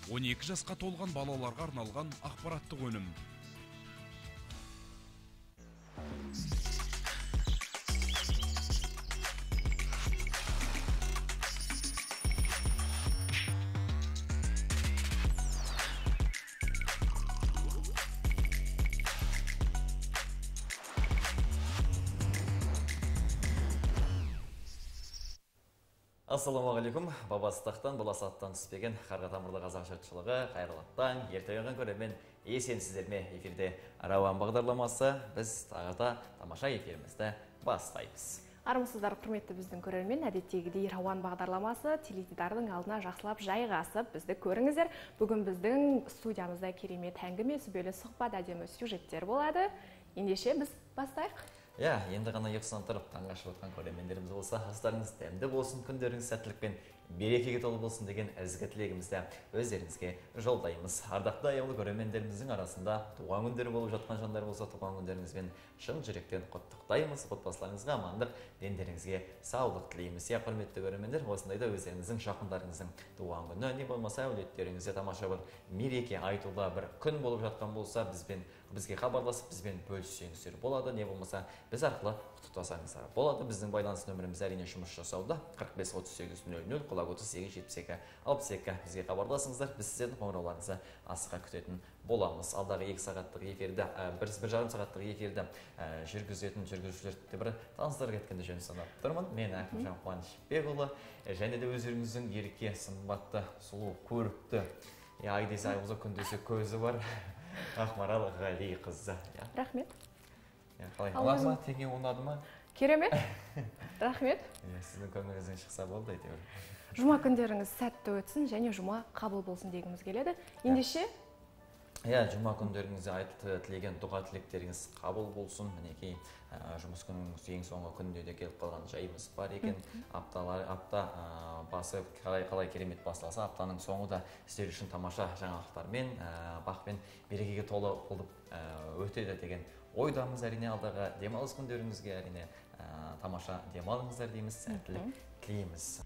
12 жасқа толған балаларға арналған ақпараттық өнім. Ассалаумағалейкум. Бабасы тақтан, баласы аттан түспеген қарға тамырлы қазақ жұртшылығы, қайырлы таң, ерте оянған көрермен, есенсіздер ме? Эфирде Рауан бағдарламасы. Біз тағы да тамаша эфирімізді бастаймыз. Армысыздар, құрметті біздің көрермен, әдеттегідей Рауан бағдарламасы теледидардың алдына жақсылап жайғасып, бізді көріңіздер. Бүгін біздің студиямызда керемет әңгіме, сүбелі сұхбат, әдемі сюжеттер болады. Ендеше біз бастайық. Иә, енді ғана ұйқысынан тұрып таңға шығып отқан көрермендеріміз болса, астарыңыз дәмді болсын, күндеріңіз сәттілік пен берекеге толы болсын деген ізгі тілегімізді өздеріңізге жолдаймыз. Ардақты аяулы көрермендеріміздің арасында туған күндері болып жатқан жандар болса, туған күндеріңізбен шын жүректен құттықтаймыз. Отбасыларыңызға амандық, дендеріңізге саулық тілейміз. Иә, құрметті көрермендер, осындайда өздеріңіздің жақындарыңыздың туған күні, не болмаса әулеттеріңізде тамаша бір мереке айтулы бір күн болып жатқан болса, бізге хабарласып, бізбен бөліссеңіздер болады, не болмаса біз арқылы құттықтасаңыздар болады. Біздің байланыс нөміріміз әрине жұмыс жасауда 45 38 00, құлақ 38 72 62. Бізге хабарласыңыздар, біз сіздердің қоңырауларыңызды асыға күтетін боламыз. Алдағы 2 сағаттық эфирді, 1,5 сағаттық эфирді жүргізетін жүргізушілерді бір таныстырып кеткенді жөн санап тұрмын. Мен Әкімжан Қуанышбекұлы және де өздеріңіздің ерке, сымбатты, сұлу, көрікті, ай десе айғызы, күн десе көзі бар Ақмарал Ғалиқызы. Рахмет. Қалай? Ұнады ма? Теңге ұнады ма? Керемет. Рахмет. Сіздің көңіліңізден шықса болды әйтеуір. Жұма күндеріңіз сәтті өтсін және жұма қабыл болсын дегіміз келеді. Ендеше? Иә, жұма күндеріңізде айтып тілеген дұға тілектеріңіз қабыл болсын. Мінекей, жұмыс күніңіз ең соңғы күнде де келіп қалған жайымыз бар екен. Апта басы қалай керемет басталса, аптаның соңы да сіздер үшін тамаша жаңалықтармен, бақ пен берекеге толы болып өтеді деген ойдамыз. Әрине, алдағы демалыс күндеріңізге әрине тамаша демалыңыздар дейміз, сәттілік тілейміз.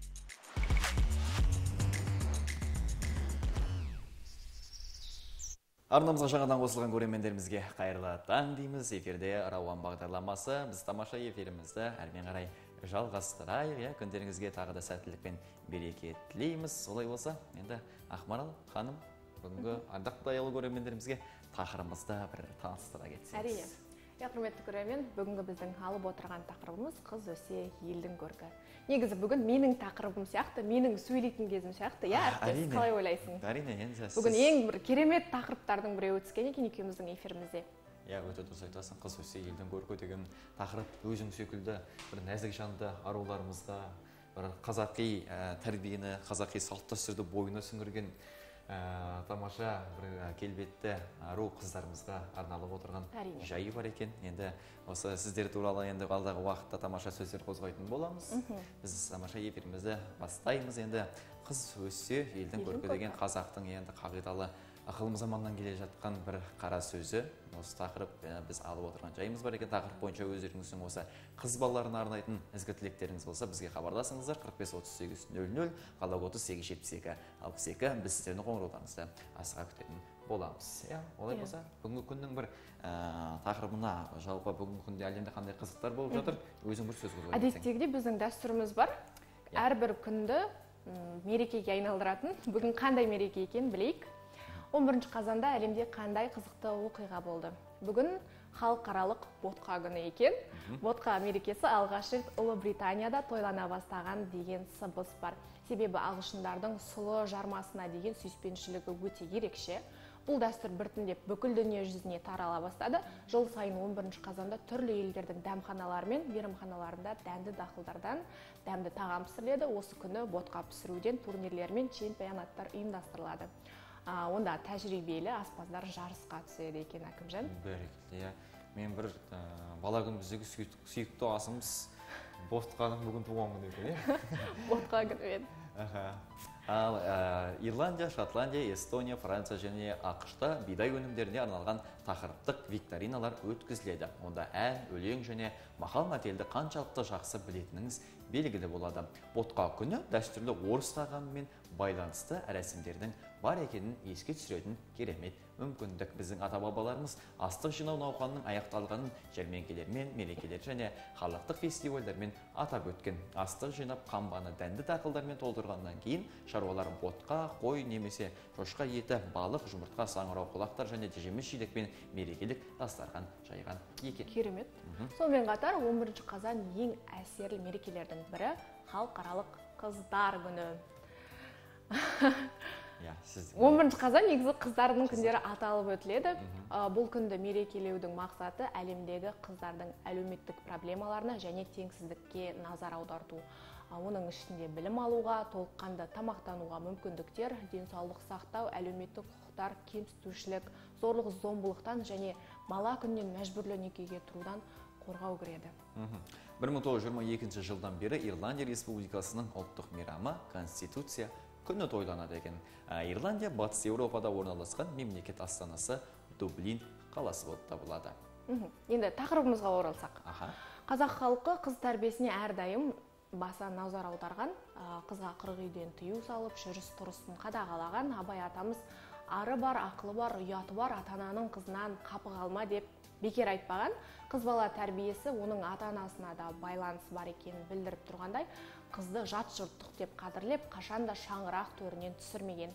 Арнамызға жаңадан қосылған көрермендерімізге қайырлы таң дейміз. Эфирде Рауан бағдарламасы. Біз тамаша эфирімізді әрмен қарай жалғастырайық. Иә, күндеріңізге тағы да сәттілік пен береке тілейміз. Солай болса, енді Ақмарал ханым, бүгінгі ардақты аялы көрермендерімізге тақырыбымызды бір таныстыра кетсеңіз. Әрине. Иә, құрметті көрермен, бүгінгі біздің алып отырған тақырыбымыз қыз өсе елдің көркі. Негізі бүгін менің тақырыбым сияқты, менің сөйлейтін кезім сияқты, иә, әріптес, қалай ойлайсың? Әрине, енді бүгін ең бір керемет тақырыптардың біреуі түскен екен екеуміздің эфирімізде. Иә, өте дұрыс айтасың, қыз өсе елдің көркі деген тақырып өзің секілді бір нәзік жанды аруларымызға, бір қазақи тәрбиені, қазақи салт-дәстүрді бойына сіңірген тамаша бір келбетті ару қыздарымызға арналып отырған жайы бар екен. Енді осы сіздер туралы енді алдағы уақытта тамаша сөздер қозғайтын боламыз. Біз тамаша эфирімізді бастаймыз. Енді қыз өссе елдің көркі деген қазақтың енді қағидалы ықылым заманнан келе жатқан бір қара сөзі. Осы тақырып біз алып отырған жайымыз бар екен. Тақырып бойынша өздеріңіздің осы қыз балаларына арнайтын ізгі тілектеріңіз болса, бізге хабарласыңыздар. 45 38 00, қала коды 8 72 62. Біз сіздердің қоңырауларыңызды асыға күтетін боламыз. Иә, олай болса, бүгінгі күннің бір тақырыбына, жалпы бүгінгі күнде әлемде қандай қызықтар болып жатыр, өзің бір сөз қозғай кетсең. Әдеттегідей біздің дәстүріміз бар. Әрбір күнді мерекеге айналдыратын. Бүгін қандай мереке екенін білейік. 11 қазанда әлемде қандай қызықты оқиға болды? Бүгін халықаралық ботқа күні екен. Ботқа мерекесі алғаш рет Ұлыбританияда тойлана бастаған деген сыбыс бар. Себебі ағылшындардың сұлы жармасына деген сүйіспеншілігі өте ерекше. Бұл дәстүр біртіндеп бүкіл дүние жүзіне тарала бастады. Жыл сайын 11 қазанда түрлі елдердің дәмханалары мен мейрамханаларында дәнді дақылдардан дәмді тағам пісіріледі. Осы күні ботқа пісіруден турнирлер мен чемпионаттар ұйымдастырылады. Онда тәжірибелі аспаздар жарысқа түседі екен, Әкімжан. Бәрекелді, иә. Мен бір бала күніміздегі сүйікті асымыз ботқаның бүгін туған күні екен, иә? Ботқа күні еді. Ал Ирландия, Шотландия, Эстония, Франция және АҚШ-та бидай өнімдеріне арналған тақырыптық викториналар өткізіледі. Онда ән, өлең және мақал-мәтелді қаншалықты жақсы білетініңіз белгілі болады. Ботқа күні дәстүрлі орыс тағамы мен байланысты рәсімдердің бар екенін еске түсіретін керемет мүмкіндік. Біздің ата-бабаларымыз астық жинау науқанының аяқталғанын жәрмеңкелермен, мерекелер және халықтық фестивальдармен атап өткен. Астық жинап, қамбаны дәнді дақылдармен толтырғаннан кейін шаруалар ботқа, қой немесе шошқа еті, балық, жұмыртқа, саңырауқұлақтар және жеміс жидекпен мерекелік дастархан жайған екен. Керемет. Сонымен қатар 11 қазан ең әсерлі мерекелердің бірі халықаралық қыздар күні. 11 қазан негізі қыздардың күндері аталып өтіледі. Бұл күнді мерекелеудің мақсаты әлемдегі қыздардың әлеуметтік проблемаларына және теңсіздікке назар аударту. Оның ішінде білім алуға, толыққанды тамақтануға мүмкіндіктер, денсаулық сақтау, әлеуметтік құқықтар, кемсітушілік, зорлық зомбылықтан және бала күннен мәжбүрлі некеге тұрудан қорғау кіреді. 1922 жылдан бері Ирландия Республикасының ұлттық мейрамы Конституция күні тойланады екен. Ирландия Батыс Еуропада орналасқан мемлекет астанасы Дублин қаласы болып табылады. Енді тақырыбымызға оралсақ. Қазақ халқы қыз тәрбиесіне әрдайым баса назар аударған, қызға 40 үйден тыю салып, жүріс тұрысын қадағалаған. Абай атамыз ары бар, ақылы бар, ұяты бар ата-ананың қызынан қапы қалма деп бекер айтпаған. Қыз бала тәрбиесі оның ата-анасына да байланысы бар екенін білдіріп тұрғандай, қызды жат жұрттық деп қадірлеп, қашанда шаңырақ төрінен түсірмеген.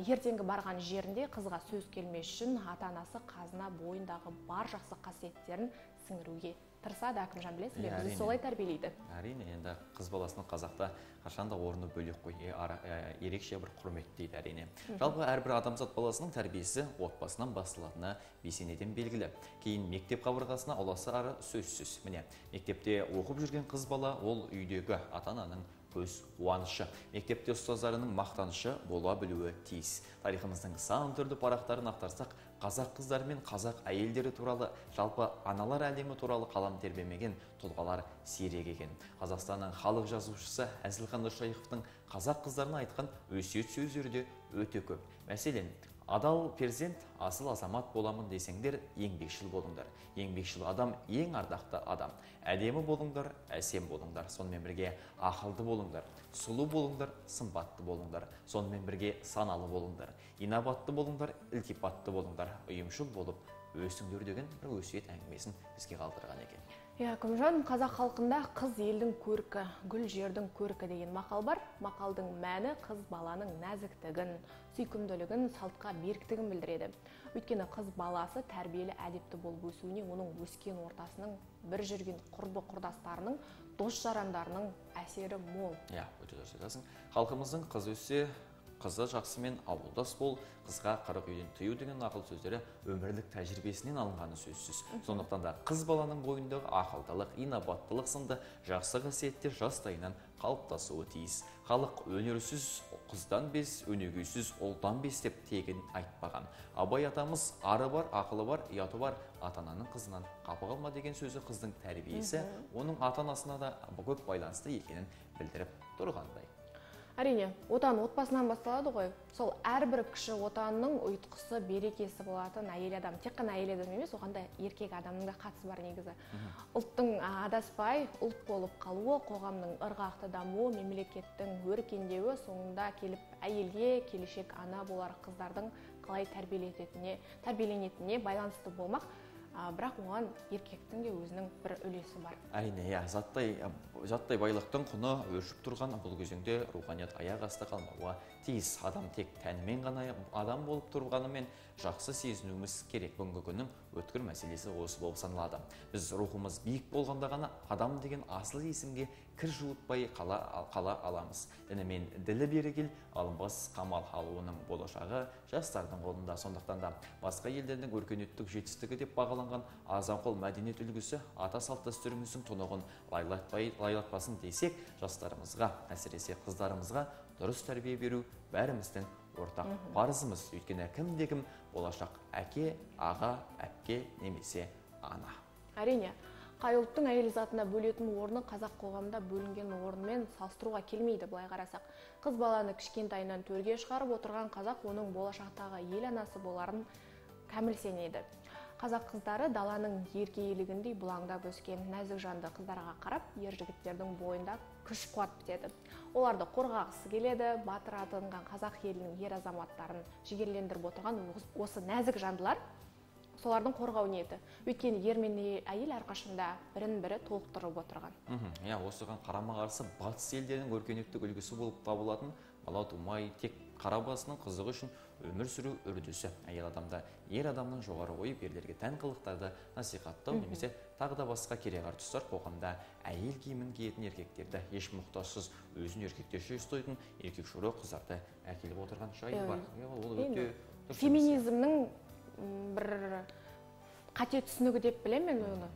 Ертеңгі барған жерінде қызға сөз келмес үшін ата-анасы қазына бойындағы бар жақсы қасиеттерін сіңіруге тырысады. Әкімжан, білесіз бе, бізді солай тәрбиелейді. Әрине, енді қыз баласының қазақта қашанда орны бөлек қой, ерекше бір құрметтейді әрине. Жалпы әрбір адамзат баласының тәрбиесі отбасынан басталатыны бесенеден белгілі. Кейін мектеп қабырғасына ұласары сөзсіз. Міне, мектепте оқып жүрген қыз бала ол үйдегі ата-ананың көз қуанышы, мектепте ұстаздарының мақтанышы бола білуі тиіс. Тарихымыздың сан түрлі парақтарын ақтарсақ, қазақ қыздары мен қазақ әйелдері туралы, жалпы аналар әлемі туралы қалам тербемеген тұлғалар сирек екен. Қазақстанның халық жазушысы Әзілхан Нұршайықовтың қазақ қыздарына айтқан өсиет сөздері де өте көп. Мәселен, адал перзент, асыл азамат боламын десеңдер, еңбекшіл болыңдар. Еңбекшіл адам ең ардақты адам. Әдемі болыңдар, әсем болыңдар. Сонымен бірге ақылды болыңдар, сұлу болыңдар, сымбатты болыңдар. Сонымен бірге саналы болыңдар, инабатты болыңдар, ілтипатты болыңдар. Ұйымшыл болып өсіңдер деген бір өсиет әңгімесін бізге қалдырған екен. Иә, Күмжан, қазақ халқында қыз елдің көркі, гүл жердің көркі деген мақал бар. Мақалдың мәні қыз баланың нәзіктігін, сүйкімділігін, салтқа беріктігін білдіреді. Өйткені қыз баласы тәрбиелі, әдепті болып өсуіне оның өскен ортасының, бір жүрген құрбы құрдастарының, дос жарандарының әсері мол. Иә, өте дұрыс айтасың. Халқымыздың қыз өссе, қызы жақсымен ауылдас бол, қызға 40 үйден тыю деген ақыл сөздері өмірлік тәжірибесінен алынғаны сөзсіз. Сондықтан да қыз баланың бойындағы ақылдылық, инабаттылық сынды жақсы қасиеттер жастайынан қалыптасуы тиіс. Халық өнерсіз қыздан без, өнегесіз ұлдан без деп тегін айтпаған. Абай атамыз ары бар, ақылы бар, ұяты бар ата-ананың қызынан қапы қалма деген сөзі қыздың тәрбиесі оның ата-анасына да көп байланысты екенін білдіріп тұрғандай. Әрине, отан отбасынан басталады ғой. Сол әрбір кіші отанның ұйытқысы, берекесі болатын әйел адам. Тек қана әйел адам емес, оған да еркек адамның да қатысы бар негізі. Ұлттың адаспай, ұлт болып қалуы, қоғамның ырғақты дамуы, мемлекеттің өркендеуі соңында келіп әйелге, келешек ана болар қыздардың қалай тәрбиеленетініне байланысты болмақ. Бірақ оған еркектің де өзінің бір үлесі бар. Әрине, иә, заттай байлықтың құны өршіп тұрған бұл кезеңде руханият аяқ асты қалмауға тиіс. Адам тек тәнімен ғана адам болып тұрғанымен жақсы сезінуіміз керек. Бүгінгі күннің өткір мәселесі осы болып саналады. Біз рухымыз биік болғанда ғана адам деген асыл есімге кір жуытпай қала аламыз. Дінімен ділі берегел, алынбас қамал, ал оның болашағы жастардың қолында. Сондықтан да басқа елдердің өркениеттік жетістігі деп бағаланған азанқол мәдениет үлгісі ата салт дәстүріміздің тұнығын лайлатпасын десек, жастарымызға, әсіресе қыздарымызға дұрыс тәрбие беру бәріміздің ортақ парызымыз. Өйткені кімде кім болашақ әке, аға, әпке немесе ана. Әрине, қай ұлттың әйел затына бөлетін орны қазақ қоғамында бөлінген орнымен салыстыруға келмейді, былай қарасақ. Қыз баланы кішкентайынан төрге шығарып отырған қазақ оның болашақтағы ел анасы боларын кәміл сенеді. Қазақ қыздары даланың еркелігіндей бұлаңдап өскен нәзік жанды қыздарға қарап, ер жігіттердің бойында күш қуат бітеді. Оларды қорғағысы келеді, батыр атанған қазақ елінің ер азаматтарын жігерлендіріп отырған осы нәзік жандылар, солардың қорғау ниеті. Өйткені ер мен әйел әрқашанда бірін-бірі толықтырып отырған. Иә, осыған қарама-қарсы батыс елдерінің өркениеттік үлгісі болып табылатын бала тумай тек қара басының қызығы үшін өмір сүру үрдісі. Әйел адамда ер адамнан жоғары қойып, ерлерге тән қылықтарды насихаттау немесе тағы да басқа кереғар тұстар қоғамда әйел киімін киетін еркектерді еш мұқтажсыз өзін еркектерше ұстайтын еркекшора қыздарды әкеліп отырған жайы бар. Ол өте дұрыс. Феминизмнің бір қате түсінігі деп білемін мен оны.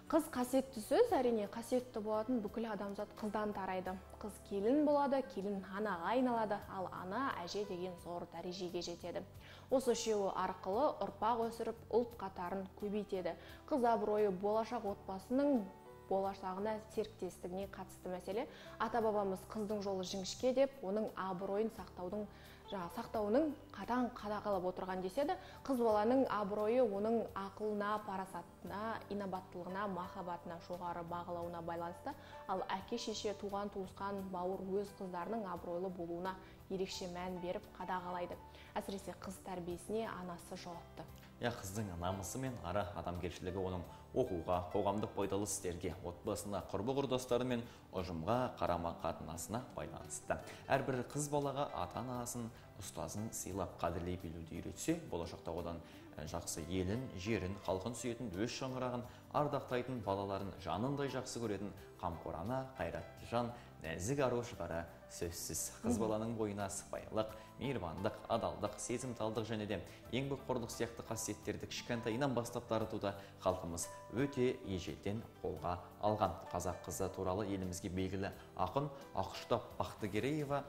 Қыз қасиетті сөз, әрине қасиетті болатын бүкіл адамзат қыздан тарайды. Қыз келін болады, келін анаға айналады, ал ана әже деген зор дәрежеге жетеді. Осы үшеуі арқылы ұрпақ өсіріп, ұлт қатарын көбейтеді. Қыз абыройы болашақ отбасының болашағына, серіктестігіне қатысты мәселе. Ата-бабамыз қыздың жолы жіңішке деп, оның абыройын сақтаудың сақтауының қатаң қадағалап отырған деседі. Қыз баланың абыройы оның ақылына, парасатына, инабаттылығына, махаббатына жоғары бағалауына байланысты. Ал әке шеше, туған туысқан, бауыр өз қыздарының абыройлы болуына ерекше мән беріп қадағалайды. Әсіресе қыз тәрбиесіне анасы жауапты. Я, қыздың намысы мен ары адамгершілігі оның оқуға, қоғамдық пайдалы істерге, отбасына, құрбы-құрдастары мен ұжымға қарама-қатынасына байланысты. Әрбір қыз балаға ата-анасын, ұстазын сыйлап қадірлей білуді үйретсе, болашақта одан жақсы елін, жерін, халқын сүйетін, өз шаңырағын ардақтайтын, балаларын жанындай жақсы көретін қамқор ана, қайратты жан, нәзік ару шығары сөзсіз. Қыз баланың бойына сыпайылық, мейірбандық, адалдық, сезімталдық және де еңбекқорлық сияқты қасиеттерді кішкентайынан бастап дарытуда халқымыз өте ежелден қолға алған. Қазақ қызы туралы елімізге белгілі ақын Ақұштап Бақтыгереева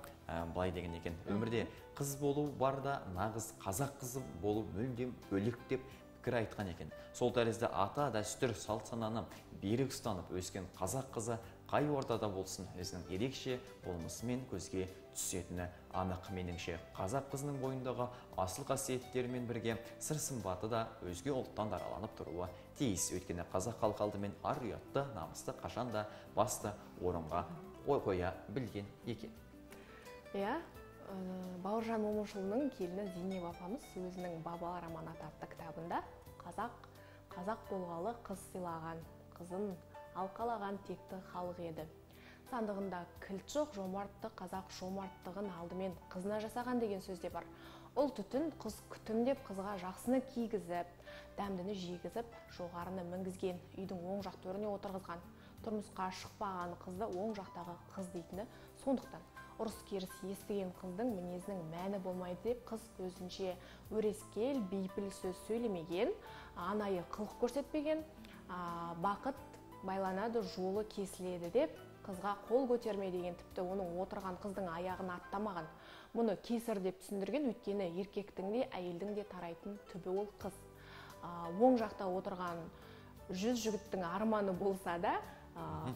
былай деген екен: өмірде қыз болу бар да, нағыз қазақ қызы болу мүлдем бөлек деп пікір айтқан екен. Сол тәрізді ата дәстүр, салт сананы берік ұстанып өскен қазақ қызы қай ортада болсын өзінің ерекше болмысымен көзге түсетіні анық. Меніңше, қазақ қызының бойындағы асыл қасиеттерімен бірге сыр сымбаты да өзге ұлттан дараланып тұруы тиіс. Өйткені қазақ халқы алдымен ар ұятты, намысты қашанда басты орынға қоя білген екен. Иә, Бауыржан Момышұлының келіні Зейнеп апамыз өзінің «Бабалар аманаты» атты кітабында қазақ болғалы қыз сыйлаған, қызын алқалаған текті халық еді. Сандығында кілт жоқ жомартты қазақ жомарттығын алдымен қызына жасаған деген сөз де бар. Ұл түтін, қыз күтім деп қызға жақсыны кигізіп, дәмдіні жегізіп, жоғарыны мінгізген, үйдің оң жақ төріне отырғызған. Тұрмысқа шықпаған қызды оң жақтағы қыз дейтіні сондықтан. Ұрыс керіс естіген қыздың мінезінің мәні болмайды деп қыз көзінше өрескел, бейпіл сөз сөйлемеген, анайы қылық көрсетпеген, бақыт байланады, жолы кесіледі деп қызға қол көтерме деген, тіпті оның отырған қыздың аяғын аттамаған. Мұны кесір деп түсіндірген, өйткені еркектің де әйелдің де тарайтын түбі ол қыз. Оң жақта отырған 100 жігіттің арманы болса да,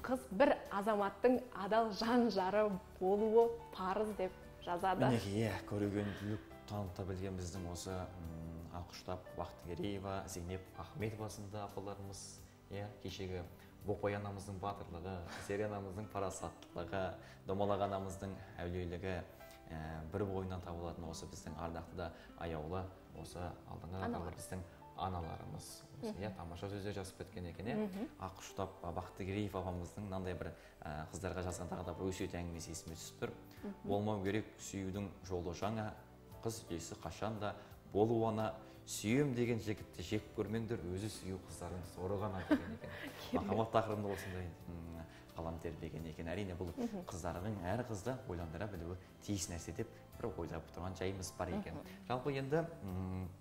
қыз бір азаматтың адал жан жары болуы парыз деп жазады. Мінекей, иә, көрегенділік таныта білген біздің осы Ақұштап Бақтыгереева, Зейнеп Ахметова сынды апаларымыз, иә, кешегі Бопай анамыздың батырлығы, Зере анамыздың парасаттылығы, Домалақ анамыздың әулиелігі бір бойынан табылатын осы біздің ардақты да аяулы осы алдыңғы қатарлы біздің аналарымыз. Иә, тамаша сөздер жазып кеткен екен, иә. Ақұштап Бақтыгереев апамыздың мынандай бір қыздарға жазған тағы да бір өсиет әңгімесі есіме түсіп тұр. Болмау керек сүюдің жолы жаңа, қыз үлесі қашан да болу ана, сүйем деген жігітті жек көрмеңдер, өзі сүю қыздардың соры ғана деген екен. Махаббат тақырыбында осындай қалам тербеген екен. Әрине, бұл қыздардың әр қызды ойландыра білуі тиіс нәрсе деп бір ойлап тұрған жайымыз бар екен. Жалпы енді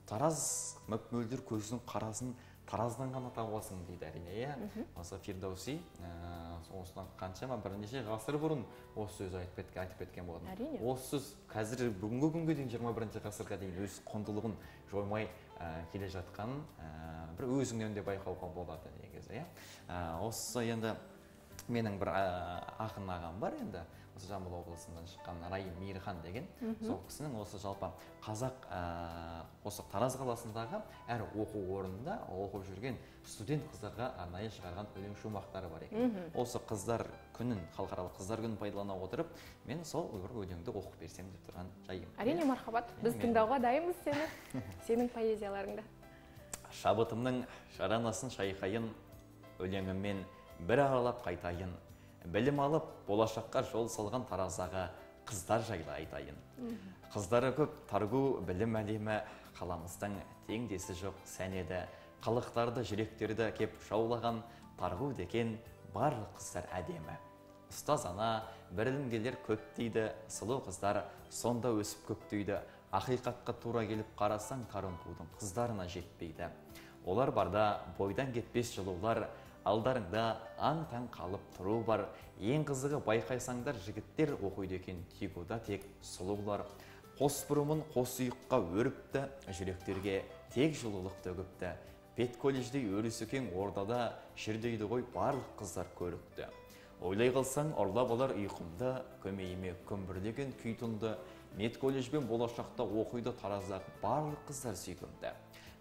Тараз мөп-мөлдір көзінің қарасын тараздан ғана табасың дейді әрине, иә. Осы Фирдоуси осыдан қаншама бірнеше ғасыр бұрын осы сөзді айтып кеткен болатын. Әрине. Осы сөз қазір бүгінгі күнге дейін 21 ғасырға дейін өз құндылығын жоймай келе жатқанын бір өзіңнен де байқауға болады негізі, иә. Осы енді Менің бір ақын ағам бар енді, осы Жамбыл облысынан шыққан Райым Мейірхан деген. Сол кісінің осы жалпы қазақ осы Тараз қаласындағы әр оқу орнында оқып жүрген студент қыздарға арнайы шығарған өлең шумақтары бар екен. Осы қыздар күнін, халықаралық қыздар күнін пайдалана отырып, мен сол бір өлеңді оқып берсем деп тұрған жайым. Әрине, мархабат. Біз тыңдауға дайынбыз сені, сенің поэзияларыңды. Шабытымның шаранасын шайқайын, өлеңіммен бір аралап қайтайын. Білім алып, болашаққа жол салған Тараздағы қыздар жайлы айтайын. Қыздары көп таргу білім әлемі, қаламыздың теңдесі жоқ сән еді. Қылықтарды, жүректерді кеп жаулаған таргу деген барлық қыздар әдемі. Ұстаз ана, білімгерлер көп дейді, сұлу қыздар сонда өсіп көктейді. Ақиқатқа тура келіп қарасаң, Тарынқудың қыздарына жетпейді. Олар барда бойдан кетпес жылулар, алдарыңда аң-таң қалып тұру бар. Ең қызығы байқайсаңдар, жігіттер оқиды екен ТИГУ-да тек сұлулар. Қос бұрымын қос ұйыққа өріпті, жүректерге тек жылулық төгіпті. Педколледжде өрісі кең ордада жүр дейді ғой барлық қыздар көрікті. Ойлай қалсаң, ұрлап алар ұйқымды, көмейіме күмбірлеген күй тұнды. Медколледж бен болашақта оқиды Тараздағы барлық қыздар сүйкімді.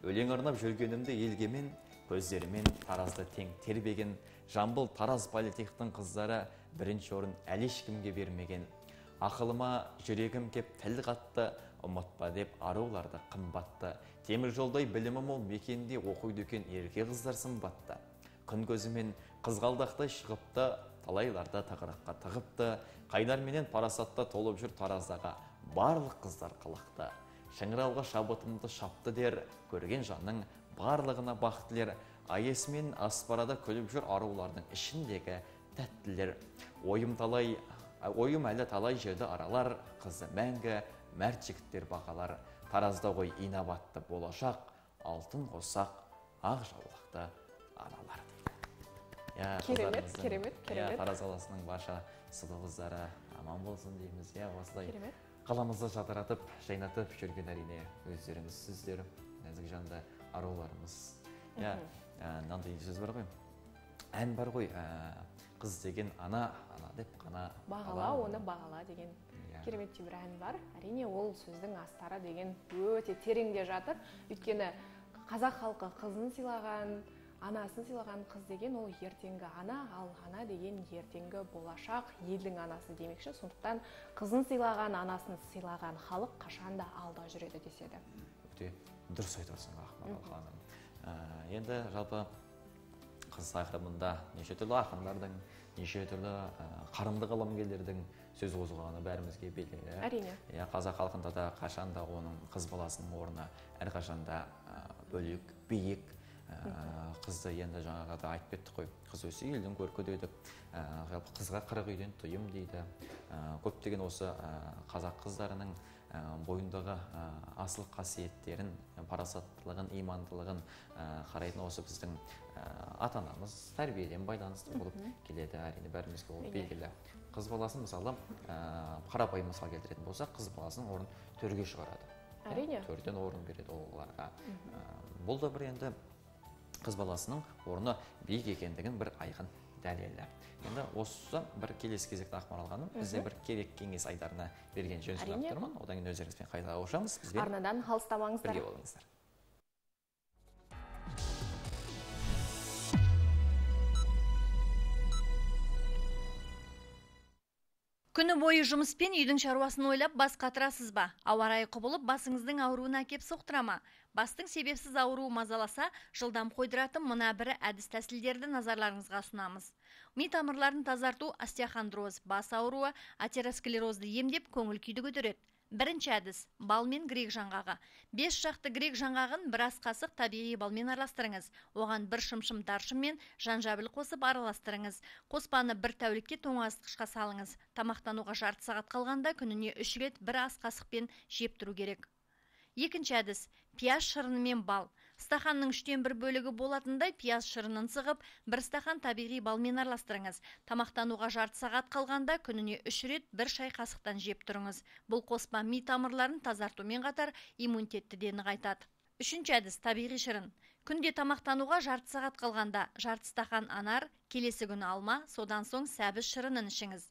Өлең арнап жүргенімді елге мен, көздерімен Таразды тең тербеген. Жамбыл Тараз политехтің қыздары бірінші орын әлі ешкімге бермеген. Ақылыма жүрегім кеп тіл қатты, ұмытпа деп аруларды қымбатты. Темір жолдай білімі мол мекенде оқиды екен ерке қыздар сымбатты. Күн көзімен қызғалдақтай шығыпты, талайларда тығырыққа тығыпты. Қайнарменен парасатта толып жүр Тараздағы барлық қыздар қылықты. Шыңырауға шабытымды шапты дер, көрген жанның барлығына бақ тілер. Айесмен аспарада күліп жүр арулардың ішіндегі тәттілер. Ойым талай, ойым әлі талай жерді аралар, қызы мәңгі мәрт жігіттер бағалар. Таразда ғой инабатты болашақ, алтын қосақ, ақ жаулықты аналар. Керемет, керемет, керемет. Тараз қаласының барша сұлу қыздары аман болсын дейміз. Осылай қаламызды жадыратып, жайнатып жүрген әрине өздеріңіз сіздер, нәзік жанды аруларымыз. Мынандай сөз бар ғой, ән бар ғой, қыз деген ана, ана деп қана бағала, оны бағала деген кереметтей бір ән бар. Әрине, ол сөздің астары деген өте тереңде жатыр. Өйткені қазақ халқы қызын сыйлаған, анасын сыйлаған. Қыз деген ол ертеңгі ана, ал ана деген ертеңгі болашақ елдің анасы демекші. Сондықтан қызын сыйлаған, анасын сыйлаған халық қашанда алда жүреді деседі. Өте дұрыс айтып отырсың, Ақмарал ханым. Енді жалпы қыз тақырыбында неше түрлі ақындардың, неше түрлі қарымды қаламгерлердің сөз қозғағаны бәрімізге белгілі. Әрине. Қазақ халқында да қашанда оның қыз баласының орны әрқашанда бөлек, биік. Қызды енді жаңағы да айтып кеттік қой, қыз өсе елдің көркі дедік. Жалпы қызға 40 үйден тыйым дейді. Көптеген осы қазақ қыздарының бойындағы асыл қасиеттерін, парасаттылығын, имандылығын қарайтын осы біздің ата-анамыз тәрбиеден байланысты болып келеді. Әрине, бәрімізге ол белгілі. Қыз баласын мысалы, қарапайым мысал келтіретін болсақ, қыз баласының орнын төрге шығарады. Әрине. Төрден орын береді оларға. Бұл да бір енді қыз баласының орны биік екендігін бір айқын дәлелі. Енді осы бір келесі кезекте Ақмарал ханым бізде бір керек кеңес айдарына берген жөн сұрап тұрмын. Одан кейін өздеріңізбен қайта қауышамыз. Бізбен арнадан алыстамаңыздар. Бірге болыңыздар. Күні бойы жұмыспен үйдің шаруасын ойлап бас қатырасыз ба? Ауа райы құбылып басыңыздың ауруына әкеп соқтыра ма? Бастың себепсіз ауруы мазаласа, жылдам қойдыратын мына бірі әдіс тәсілдерді назарларыңызға ұсынамыз. Ми тамырларын тазарту остеохондроз, бас ауруы, атеросклерозды емдеп көңіл күйді көтереді. Бірінші әдіс – бал мен грек жаңғағы. 5 шақты грек жаңғағын бір ас қасық табиғи балмен араластырыңыз. Оған бір шымшым даршын мен жанжабіл қосып араластырыңыз. Қоспаны бір тәулікке тоңазытқышқа салыңыз. Тамақтануға жарты сағат қалғанда күніне 3 рет бір ас қасықпен жеп тұру керек. Екінші әдіс – пияз шырынымен бал. Стақанның 1/3 бөлігі болатындай пияз шырынын сығып, бір стақан табиғи балмен араластырыңыз. Тамақтануға жарты сағат қалғанда күніне 3 рет бір шай қасықтан жеп тұрыңыз. Бұл қоспа ми тамырларын тазартумен қатар иммунитетті де нығайтады. Үшінші әдіс – табиғи шырын. Күнде тамақтануға жарты сағат қалғанда жарты стақан анар, келесі күні алма, содан соң сәбіз шырынын ішіңіз.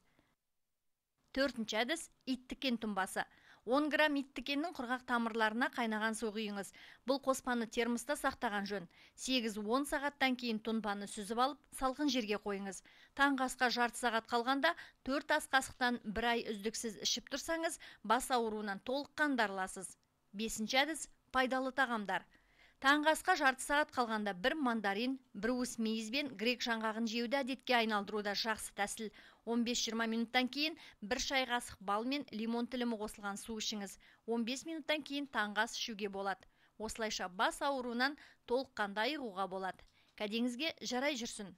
Төртінші әдіс иттікен тұнбасы. 10 грамм иттікеннің құрғақ тамырларына қайнаған су құйыңыз. Бұл қоспаны термоста сақтаған жөн. 8-10 сағаттан кейін тұнбаны сүзіп алып, салқын жерге қойыңыз. Таңғы асқа жарты сағат қалғанда 4 ас қасықтан бір ай үздіксіз ішіп тұрсаңыз, бас ауруынан толыққанды арыласыз. Бесінші әдіс пайдалы тағамдар. Таңғы асқа жарты сағат қалғанда бір мандарин, бір уыс мейіз бен грек жаңғағын жеуді әдетке айналдыруда жақсы тәсіл. 15-20 минуттан кейін бір шай қасық бал мен лимон тілімі қосылған су ішіңіз. 15 минуттан кейін таңғы ас ішуге болады. Осылайша бас ауруынан толыққанды айығуға болады. Кәдеңізге жарай жүрсін.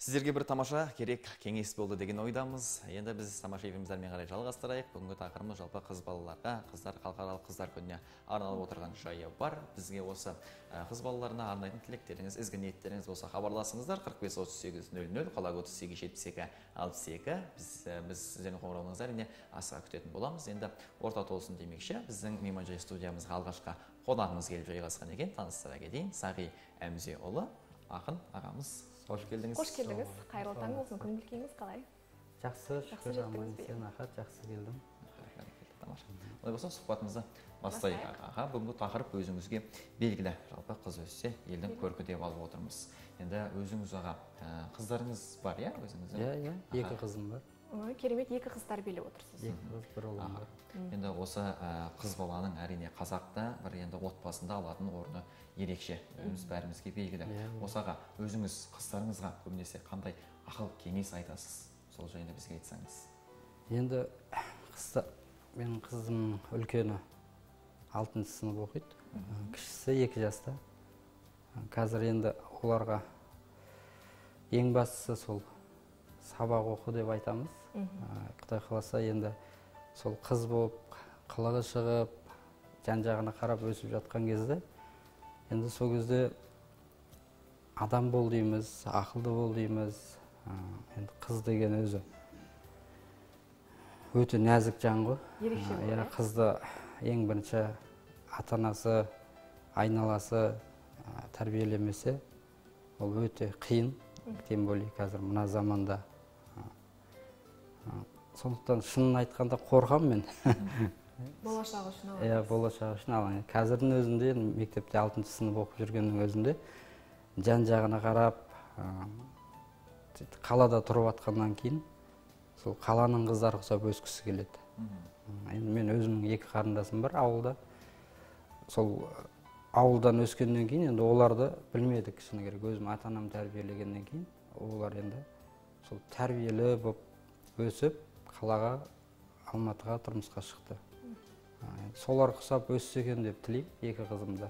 Сіздерге бір тамаша керек кеңес болды деген ойдамыз. Енді біз тамаша эфирімізді қарай жалғастырайық. Бүгінгі тақырыбымыз жалпы қыз балаларға, қыздар халықаралық қыздар күніне арналып отырған жайы бар. Бізге осы қыз балаларына арнайтын тілектеріңіз, ізгі ниеттеріңіз болса хабарласыңыздар. 45 38 00, қала 38 72 62. Біз сіздердің қоңырауыңызды әрине асыға күтетін боламыз. Енді орта толсын демекші, біздің мейманжай студиямызға алғашқы қонағымыз келіп жайғасқан екен. Таныстыра кетейін, Сағи Әмзеұлы, ақын ағамыз. Қош келдіңіз. Қош келдіңіз. Қайырлы таң болсын. Көңіл күйіңіз қалай? Жақсы, шүкір, аман есен, рахат, жақсы келдім. Тамаша. Олай болса, сұхбатымызды бастайық. Аға, бүгінгі тақырып өзіңізге белгілі. Жалпы қыз өссе, елдің көркі деп алып отырмыз. Енді өзіңіз аға, қыздарыңыз бар, иә, өзіңіздің? Иә, иә, екі қызым бар. Ой, керемет, екі қыз тәрбиелеп отырсыз. Екі қыз, бір ұлым бар. Енді осы қыз баланың әрине қазақта бір енді отбасында алатын орны ерекше. Өзіміз бәрімізге белгілі. Осы аға, өзіңіз қыздарыңызға көбінесе қандай ақыл кеңес айтасыз? Сол жайында бізге айтсаңыз. Енді менің қызым үлкені 6-шы сынып оқиды, кішісі 2 жаста. Қазір енді оларға ең бастысы сол сабақ оқы деп айтамыз. Құдай қаласа енді сол қыз болып, қылығы шығып, жан-жағына қарап өсіп жатқан кезде, енді сол кезде адам бол дейміз, ақылды бол дейміз. Енді қыз деген өзі өте нәзік жан ғой. Ерекше ғой. Иә, қызды ең бірінші ата-анасы, айналасы тәрбиелемесе, ол өте қиын. Тем более қазір мына заманда. Сондықтан шынын айтқанда қорқам мен. Болашағы үшін алаңдайсыз. Иә, болашағы үшін алаңдаймын. Қазірдің өзінде мектепте 6-шы сынып оқып жүргеннің өзінде жан-жағына қарап, қалада тұрып атқаннан кейін сол қаланың қыздары ұқсап өскісі келеді. Енді мен өзімнің екі қарындасым бар ауылда. Сол ауылдан өскеннен кейін енді оларды білмедік, шыны керек. Өзім ата-анам тәрбиелегеннен кейін олар енді сол тәрбиелі болып өсіп, қалаға, Алматыға тұрмысқа шықты. Солар ұқсап өссе екен деп тілеймін екі қызым да.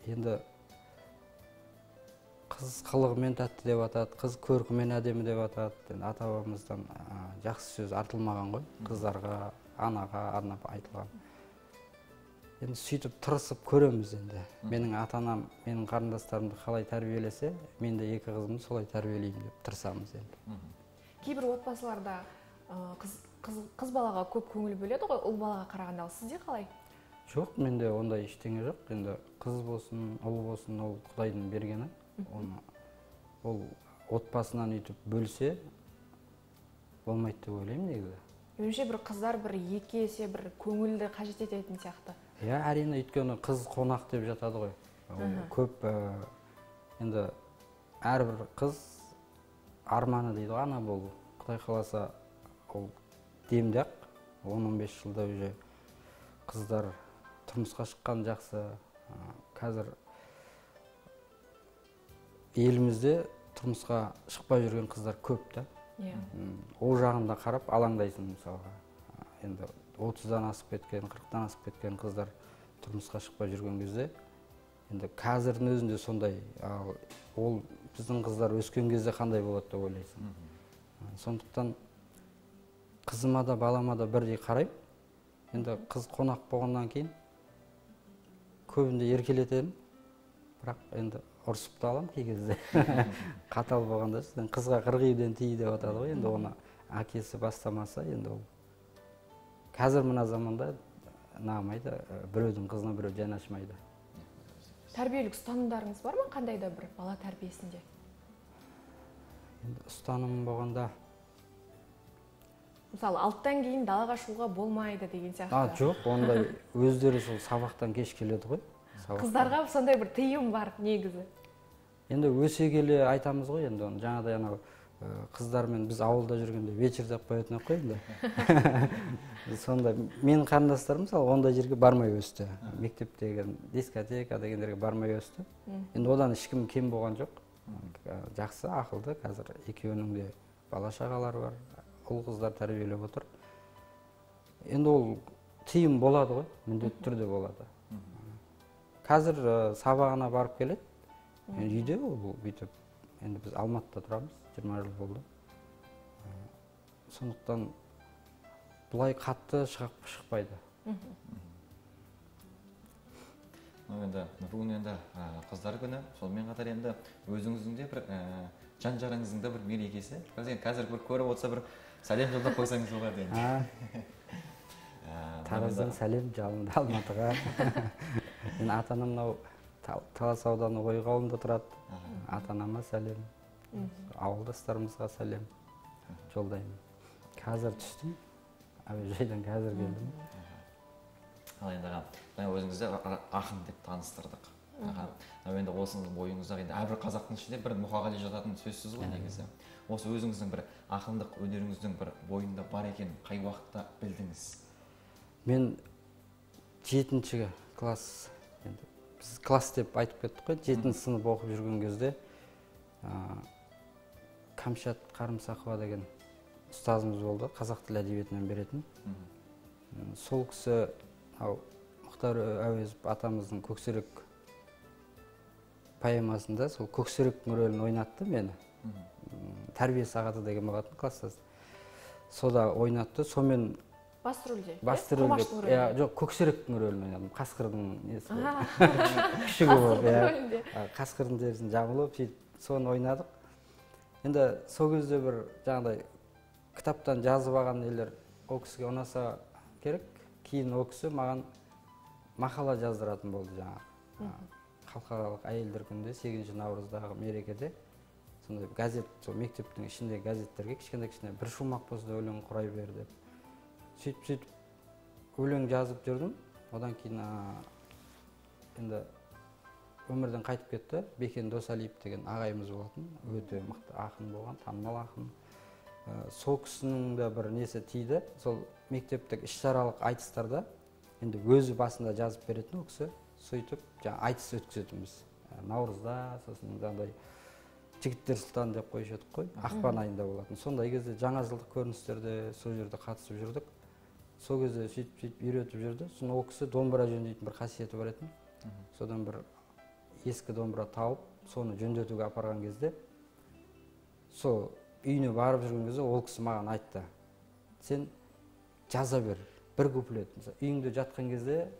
Енді қыз қылығымен тәтті деп атады, қыз көркімен әдемі деп атады. Енді ата-бабамыздан жақсы сөз артылмаған ғой, қыздарға, анаға арнап айтылған. Енді сөйтіп тырысып көреміз енді. Менің ата-анам, менің қарындастарымды қалай тәрбиелесе, мен де екі қызымды солай тәрбиелеймін деп тырысамыз енді. Кейбір отбасыларда қыз балаға көп көңіл бөледі ғой, ұл балаға қарағанда. Сізде қалай? Жоқ, менде ондай ештеңе жоқ. Енді қыз болсын, ұл болсын, ол Құдайдың бергені. Оны ол отбасынан өйтіп бөлсе болмайды деп ойлаймын негізі. Меніңше бір қыздар бір екі есе бір көңілді қажет ететін сияқты. Иә, әрине, өйткені қыз қонақ деп жатады ғой. Ол көп енді әрбір қыз арманы дейді ғой, ана болу. Құдай қаласа ол демде ақ 10-15 жылда уже қыздар тұрмысқа шыққан жақсы. Қазір елімізде тұрмысқа шықпай жүрген қыздар көп та. Ол жағында қарап алаңдайсың мысалға. Енді 30-дан асып кеткен, 40-дан асып кеткен қыздар тұрмысқа шықпай жүрген кезде, енді қазірдің өзінде сондай, ал ол біздің қыздар өскен кезде қандай болады деп ойлайсың. Сондықтан қызыма да балама да бірдей қараймын. Енді қыз қонақ болғаннан кейін көбінде еркелетемін, бірақ енді ұрсып та аламын кей кезде. Қатал болғанда, қызға қырық үйден тий деп атады ғой, енді оны әкесі бастамаса, енді ол Қазір мына заманда ұнамайды, біреудің қызына біреу жанашмайды. Тәрбиелік ұстанымдарыңыз бар ма қандай да бір бала тәрбиесінде? Енді ұстаным болғанда мысалы, 6-тан кейін далаға шығуға болмайды деген сияқты. Жоқ, ондай өздері сол сабақтан кеш келеді ғой. Қыздарға сондай бір тыйым бар негізі. Енді өсе келе айтамыз ғой енді оны, жаңағыдай анау қыздармен біз ауылда жүргенде вечер деп қоятын ақ қой енді. Сонда менің қарындастарым мысалы ондай жерге бармай өсті. Мектеп деген, дискотека дегендерге бармай өсті. Енді одан ешкім кем болған жоқ. Жақсы, ақылды, қазір екеуінің де бала шағалары бар, ұл қыздар тәрбиелеп отыр. Енді ол тыйым болады ғой, міндетті түрде болады. Қазір сабағына барып келеді. Енді үйде ол бүйтіп, енді біз Алматыда тұрамыз, 20 жыл болды. Сондықтан бұлай қатты шықпайды. Енді бүгін енді қыздар күні, сонымен қатар енді өзіңіздің де бір жан жарыңыздың да бір мерекесі. Қазір бір көріп отырса бір сәлем жолдап қойсаңыз болады енді. Тараздан сәлем жалынды Алматыға. Мен ата-анам мынау Талас ауданы Ойық ауылында тұрады. Ата-анама сәлем, ауылдастарымызға сәлем жолдаймын. Қазір түстім, әуежайдан қазір келдім. Ал енді аға, өзіңізді ақын деп таныстырдық. Енді осының бойыңызда енді әрбір қазақтың ішінде бір Мұқағали жататын сөзсіз ғой негізі. Осы өзіңіздің бір ақындық өнеріңіздің бір бойында бар екенін қай уақытта білдіңіз? Мен 7-ші класс, енді біз класс деп айтып кеттік қой, 7-ші сынып оқып жүрген кезде Камшат Қарымсақова деген ұстазымыз болды, қазақ тілі әдебиетінен беретін. Сол кісі Мұхтар Әуезов атамыздың Көксерек поэмасында сол Көксеректің рөлін ойнатты мені. Тәрбие сағаты деген болатын класста. Сода ойнатты, сонымен басты рөлде. Басты рөлде. Жоқ, Көксеректің рөлін ойнадым. Қасқырдың несі. Күшігі болып, қасқырдың терісін жамылып, сөйтіп соны ойнадық. Енді сол кезде бір жаңағыдай кітаптан жазып алған нелер ол кісіге ұнаса керек. Кейін ол кісі маған мақала жаздыратын болды жаңағы. Халықаралық әйелдер күнінде 8 наурыздағы мерекеде сондай газет, сол мектептің ішіндегі газеттерге кішкене-кішкене бір шумақ болса да өлең құрай бер деп. Сөйтіп-сөйтіп өлең жазып жүрдім. Одан кейін енді өмірден қайтып кетті. Бекен Досалиев деген ағайымыз болатын, өте мықты ақын болған, танымал ақын. Сол кісінің де бір несі тиді. Сол мектептік іс-шаралық айтыстарда енді өзі басында жазып беретін ол кісі, сөйтіп жаңа айтыс өткізетінбіз. Наурызда, сосын жаңағыдай жігіттер сұлтан деп қойшы едік қой, ақпан айында болатын. Сондай кезде жаңа жылдық көріністерде сол жерде қатысып жүрдік. Сол кезде сөйтіп үйретіп жүрді. Сосын ол кісі домбыра жөндейтін бір қасиеті бар етін. Содан бір ескі домбыра тауып, соны жөндетуге апарған кезде, сол үйіне барып жүрген кезде ол кісі маған айтты: сен жаза бер, бір куплет. Үйіңде жатқан кезде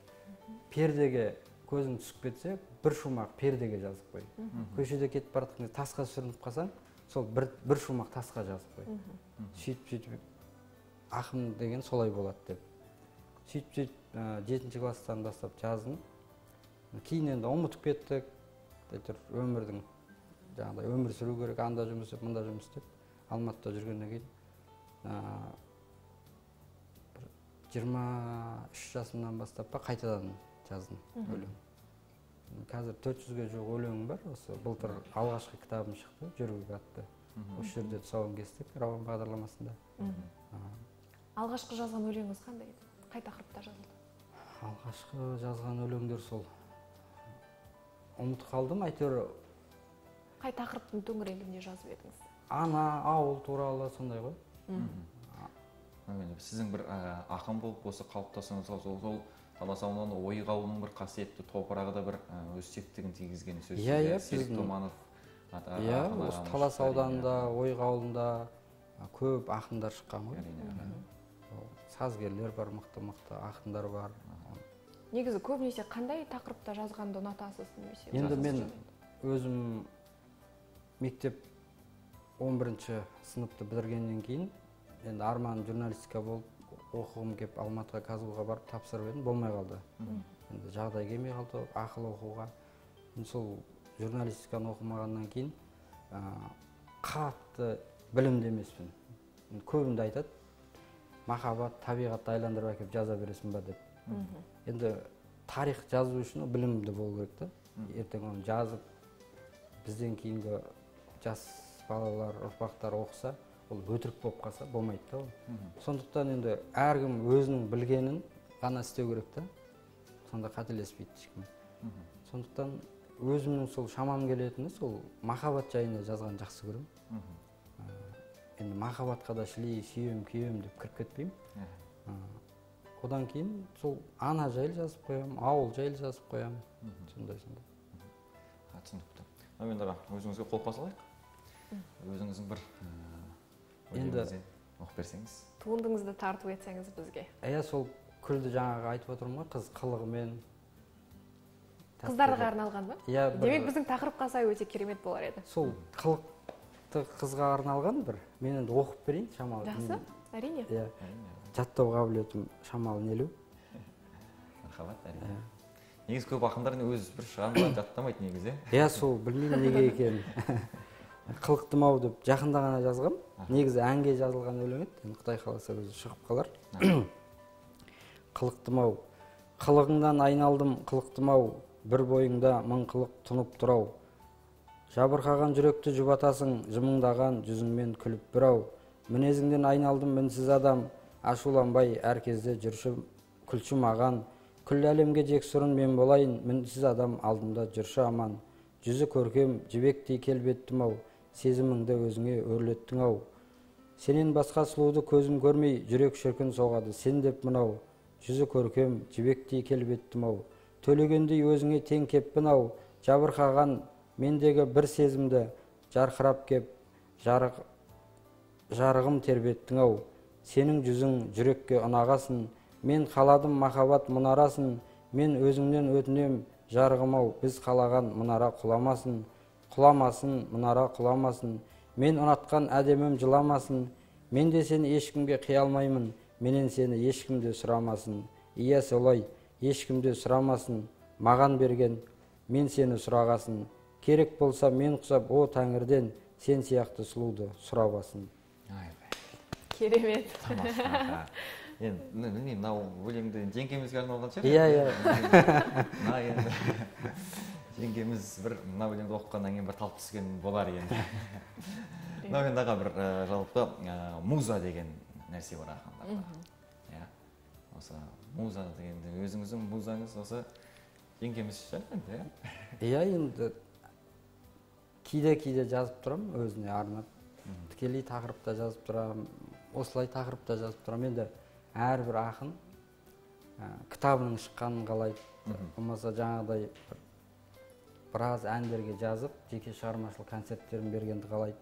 пердеге көзің түсіп кетсе, бір шумақ пердеге жазып қой. Көшеде кетіп бара жатқан кезде тасқа сүрініп қалсаң, сол бір шумақ тасқа жазып қой. Сөйтіп ақын деген солай болады деп. Сөйтіп 7-ші класстан бастап жаздым. Кейін енді ұмытып кеттік. Әйтеуір өмірдің жаңағыдай өмір сүру керек, анда жұмыс істеп, мында жұмыс істеп, Алматыда жүргеннен кейін бір 23 жасымнан бастап па қайтадан жаздым өлең. Қазір 400-ге жуық өлеңім бар. Осы былтыр алғашқы кітабым шықты, Жөргек атты. Осы жерде тұсауын кестік Рауан бағдарламасында. Алғашқы жазған өлеңіңіз қандай еді? Қай тақырыпта жазылды? Алғашқы жазған өлеңдер сол. Ұмытып қалдым, әйтеуір. Қай тақырыптың төңірегінде жазып едіңіз? Ана, ауыл туралы сондай ғой. Сіздің бір ақын болып осы қалыптасуыңызға сол Талас ауданының Ойық ауылының бір қасиетті топырағы да бір өз септігін тигізген сөзсіз. Иә, Серік Томанов ата. Иә, осы Талас ауданында, Ойық ауылында көп ақындар шыққан ғой. Сазгерлер бар, мықты-мықты ақындар бар. Негізі көбінесе қандай тақырыпта жазғанды ұнатасыз немесе? Енді мен өзім мектеп 11-ші сыныпты бітіргеннен кейін енді арманым журналистика болып, Оқығым кеп Алматыға КазГУ-ға барып тапсырып едім, болмай қалды. Енді жағдай келмей қалды ақылы оқуға. Енді сол журналистиканы оқымағаннан кейін қатты білімді емеспін. Көбінде айтады, махаббат, табиғатты айландырып әкеп жаза бересің ба деп. Енді тарих жазу үшін білімді болу керек та. Ертең оны жазып, бізден кейінгі жас балалар, ұрпақтар оқыса, ол өтірік болып қалса болмайды да ол. Сондықтан енді әркім өзінің білгенін ғана істеу керек та. Сонда қателеспейді ешкім. Сондықтан өзімнің сол шамам келетіні сол махаббат жайында жазған жақсы көремін. Енді махаббатқа да шілей сүйем, күйем деп кіріп кетпеймін. Одан кейін сол ана жайлы жазып қоямын, ауыл жайлы жазып қоямын. Сондай-сондай. Түсінікті. Енді аға, өзіңізге қолқа салайық. Өзіңіздің бір енді оқып берсеңіз. Туындыңызды тарту етсеңіз бізге. Иә, сол күлді жаңағы айтып отырмын ғой, қыз қылығымен. Қыздарға арналған ба? Иә. Демек біздің тақырыпқа сай өте керемет болар еді. Сол қылықты қызға арналған бір. Мен енді оқып берейін шамалы. Жақсы, әрине. Иә. Жаттау қабілетім шамалы нелеу. Мархабат, әрине. Негізі көп ақындар өз бір шығармаларын жаттамайды негізі. Иә, сол білмеймін неге екенін. Қылықтым ау деп жақында ғана жазғам. Негізі әнге жазылған өлең еді. Енді Құдай қаласа өзі шығып қалар. Қылықтым ау. Қылығыңнан айналдым, қылықтым ау. Бір бойыңда мың қылық тұнып тұр-ау. Жабырқаған жүректі жұбатасың, жымыңдаған жүзіңмен күліп бір ау. Мінезіңнен айналдым мінсіз адам, ашуланбай әр кезде жүрші күлші маған. Күллі әлемге жексұрын мен болайын, мінсіз адам алдымда жүрші аман. Жүзі көркем, жібектей келбеттім ау, сезіміңді өзіңе өрлеттің ау. Сенен басқа сұлуды көзім көрмей, жүрек шіркін соғады сен деп мынау. Жүзі көркем, жібектей келбеттім ау. Төлегендей өзіңе тең кеппін ау, жабырқаған мендегі бір сезімді жарқырап кеп, жарығым тербеттің ау. Сенің жүзің жүрекке ұнағасын, мен қаладым махаббат мұнарасын, мен өзіңнен өтінем жарығым ау, біз қалаған мұнара құламасын, құламасын, мұнара құламасын. Мен ұнатқан әдемім жыламасын, мен де сені ешкімге қия алмаймын, менен сені ешкім де сұрамасын. Иә, солай, ешкім де сұрамасын, маған берген, мен сені сұрағасын. Керек болса мен құсап о тәңірден, сен сияқты сұлуды сұрабасын. Керемет. Тамаша. Енді білмеймін, мынау өлеңді жеңгемізге арналған шығар. Иә, иә. Мына енді жеңгеміз бір мына өлеңді оқығаннан кейін бір талып түскен болар енді. Мынау енді аға бір жалпы муза деген нәрсе бар ақындарда. Иә. Осы муза дегенде өзіңіздің музаңыз осы жеңгеміз шығар енді, иә? Иә, енді кейде-кейде жазып тұрамын өзіне арнап. Тікелей тақырыпта жазып тұрамын, осылай тақырыпта жазып тұрамын. Енді әрбір ақын кітабының шыққанын қалайды. Болмаса жаңағыдай біраз әндерге жазып, жеке шығармашылық концерттерін бергенді қалайды.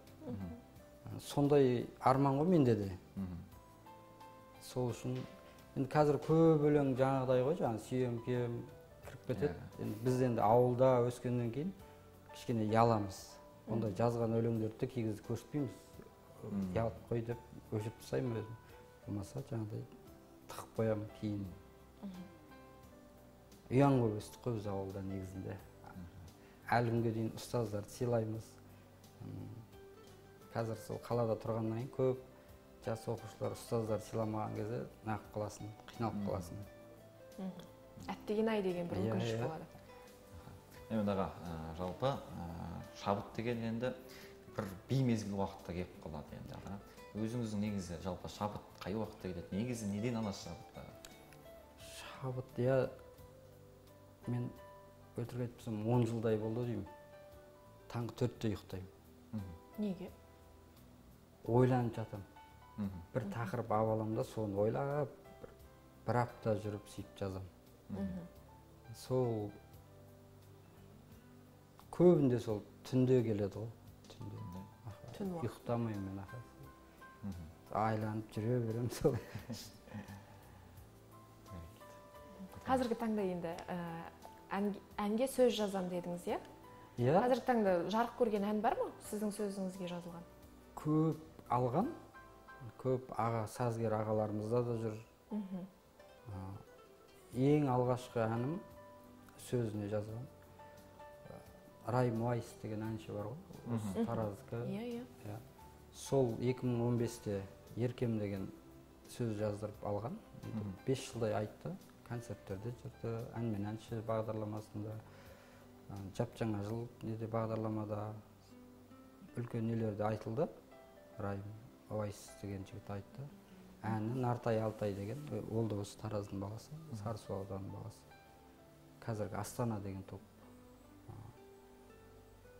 Сондай арман ғой менде де. Сол үшін енді қазір көп өлең жаңағыдай ғой, жаңа сүйем, күйем кіріп кетеді. Енді біз енді ауылда өскеннен кейін кішкене ұяламыз. Ондай жазған өлеңдерді кей кезде көрсетпейміз. Ұялып қой деп өшіріп тастаймын өзім. Болмаса жаңағыдай тығып қоямын кейін. Ұяң болып өстік қой біз ауылда негізінде. Әлі күнге дейін ұстаздарды сыйлаймыз. Қазір сол қалада тұрғаннан кейін көп жас оқушылар ұстаздарды сыйламаған кезде нағып қаласың, қиналып қаласың. Әттеген-ай деген бір өкініш болады. Енді аға, жалпы шабыт деген енді бір беймезгіл уақытта келіп қалады енді аға. Өзіңіздің негізі жалпы шабыт қай уақытта келеді? Негізі неден аласыз шабытты? Шабыт, иә, мен өтірік айтпасам 10 жылдай болды деймін. Таңғы 4-те ұйықтаймын. Неге? Ойланып жатамын. Бір тақырып алып аламын да, соны ойлап бір апта жүріп сөйтіп жазамын. Сол көбінде сол түнде келеді ғой. Түнде. Түн уақыты. Ұйықтамаймын мен аға. Айланып жүре беремін сол. Қазіргі таңда енді әнге сөз жазам дедіңіз, иә? Иә. Қазіргі таңда жарық көрген ән бар ма сіздің сөзіңізге жазылған? Көп алған, көп аға, сазгер ағаларымызда да жүр. Ең алғашқы әнім сөзіне жазған Райым Уайс деген әнші бар ғой, осы Тараздікі. Иә. Сол 2015-те Еркем деген сөз жаздырып алған. 5 жылдай айтты, концерттерде жүрді, ән мен әнші бағдарламасында, жап-жаңа жыл неде бағдарламада үлкен нелерде айтылды. Райым Уайс деген жігіт айтты. Әні Нартай Алтай деген, ол да осы Тараздың баласы, Сарысу ауданының баласы. Қазіргі Астана деген топ.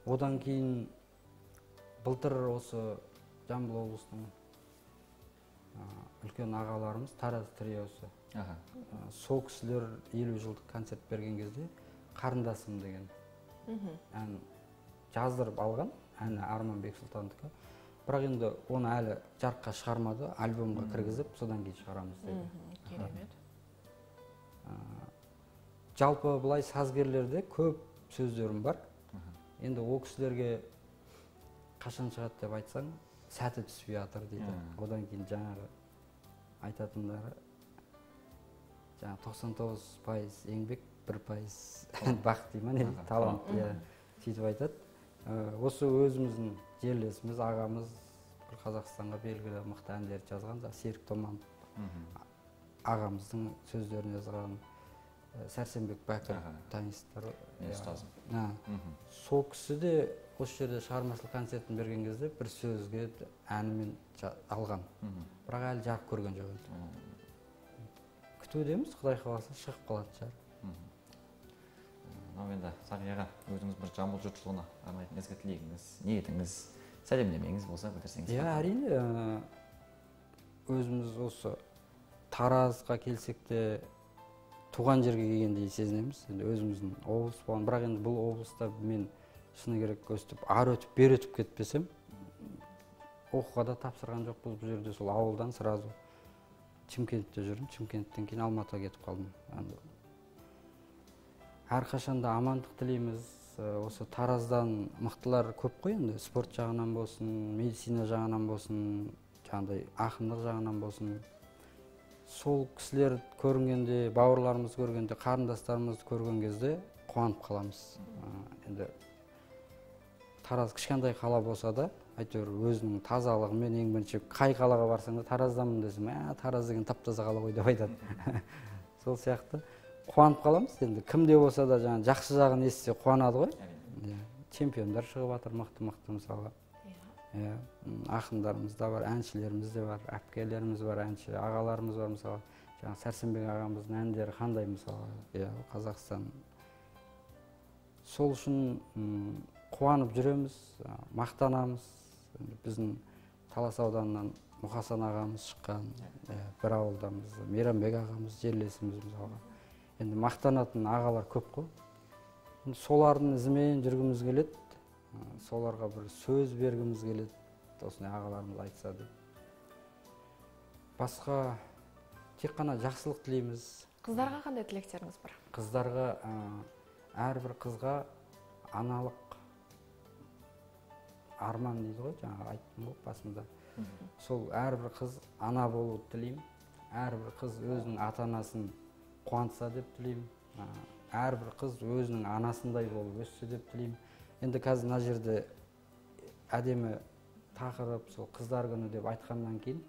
Одан кейін былтыр осы Жамбыл облысының үлкен ағаларымыз Тараз триосы. Сол кісілер 50 жылдық концерт берген кезде Қарындасым деген ән жаздырып алған, әні Арман Бексұлтандікі. Бірақ енді оны әлі жарыққа шығармады, альбомға кіргізіп, содан кейін шығарамыз деді. Керемет. Жалпы былай сазгерлерде көп сөздерім бар. Енді ол кісілерге қашан шығады деп айтсаң, сәті түспей жатыр дейді. Одан кейін жаңағы айтатындары, жаңағы 99% еңбек, 1% бақ дей ма, не дейді, талант, сөйтіп айтады. Осы өзіміздің жерлесіміз, ағамыз, бүкіл Қазақстанға белгілі мықты әндерді жазған, Серік Томанов ағамыздың сөздерін жазған, Сәрсенбек Бәкір танисыздар. Мен ұстазым. Сол кісі де осы жерде шығармашылық концертін берген кезде бір сөзге әнімен алған. Бірақ әлі жарық көрген жоқ енді. Күтудеміз, Құдай қаласа шығып қалатын шығар. Мынау енді Сағи аға, өзіңіз бір Жамбыл жұртшылығына арнайтын ізгі тілегіңіз, ниетіңіз, сәлемдемеңіз болса білдірсеңіз. Иә, әрине, өзіміз осы Таразға келсек те туған жерге келгендей сезінеміз. Енді өзіміздің облыс болған, бірақ енді бұл облыста мен шыны керек өстіп ары өтіп, бері өтіп кетпесем, оқуға да тапсырған жоқпыз бұл жерде, сол ауылдан сразу Шымкентте жүрдім, Шымкенттен кейін Алматыға кетіп қалдым. Енді әрқашанда амандық тілейміз. Осы Тараздан мықтылар көп қой енді, спорт жағынан болсын, медицина жағынан болсын, жаңағыдай ақындық жағынан болсын. Сол кісілер көрінгенде, бауырларымыз көргенде, қарындастарымызды көрген кезде қуанып қаламыз. Енді Тараз кішкентай қала болса да, әйтеуір өзінің тазалығымен ең бірінші қай қалаға барсаң да Таразданмын десем, Тараз деген тап-таза қала ғой деп айтады. Сол сияқты қуанып қаламыз. Енді кімде болса да жаңа жақсы жағын естісе қуанады ғой. Чемпиондар шығып жатыр мықты-мықты мысалға. Ақындарымыз да бар, әншілеріміз де бар, әпкелеріміз бар, әнші ағаларымыз бар мысалы. Жаңа Сәрсенбек ағамыздың әндері қандай мысалы, Қазақстан. Сол үшін қуанып жүреміз, мақтанамыз. Біздің Талас ауданынан Мұқасан ағамыз шыққан, бір ауылдамыз, Мейрамбек ағамыз жерлесіміз мысалға. Енді мақтанатын ағалар көп қой. Енді солардың ізімен жүргіміз келеді, соларға бір сөз бергіміз келеді, осындай ағаларымыз айтса деп. Басқа тек қана жақсылық тілейміз. Қыздарға қандай тілектеріңіз бар? Қыздарға, әрбір қызға аналық арман дейді ғой, жаңа айттым ғой басында. Сол әрбір қыз ана болуды тілеймін. Әрбір қыз өзінің ата-анасын қуантса деп тілеймін. Әрбір қыз өзінің анасындай болып өссе деп тілеймін. Енді қазір мына жерде әдемі тақырып сол қыздар күні деп айтқаннан кейін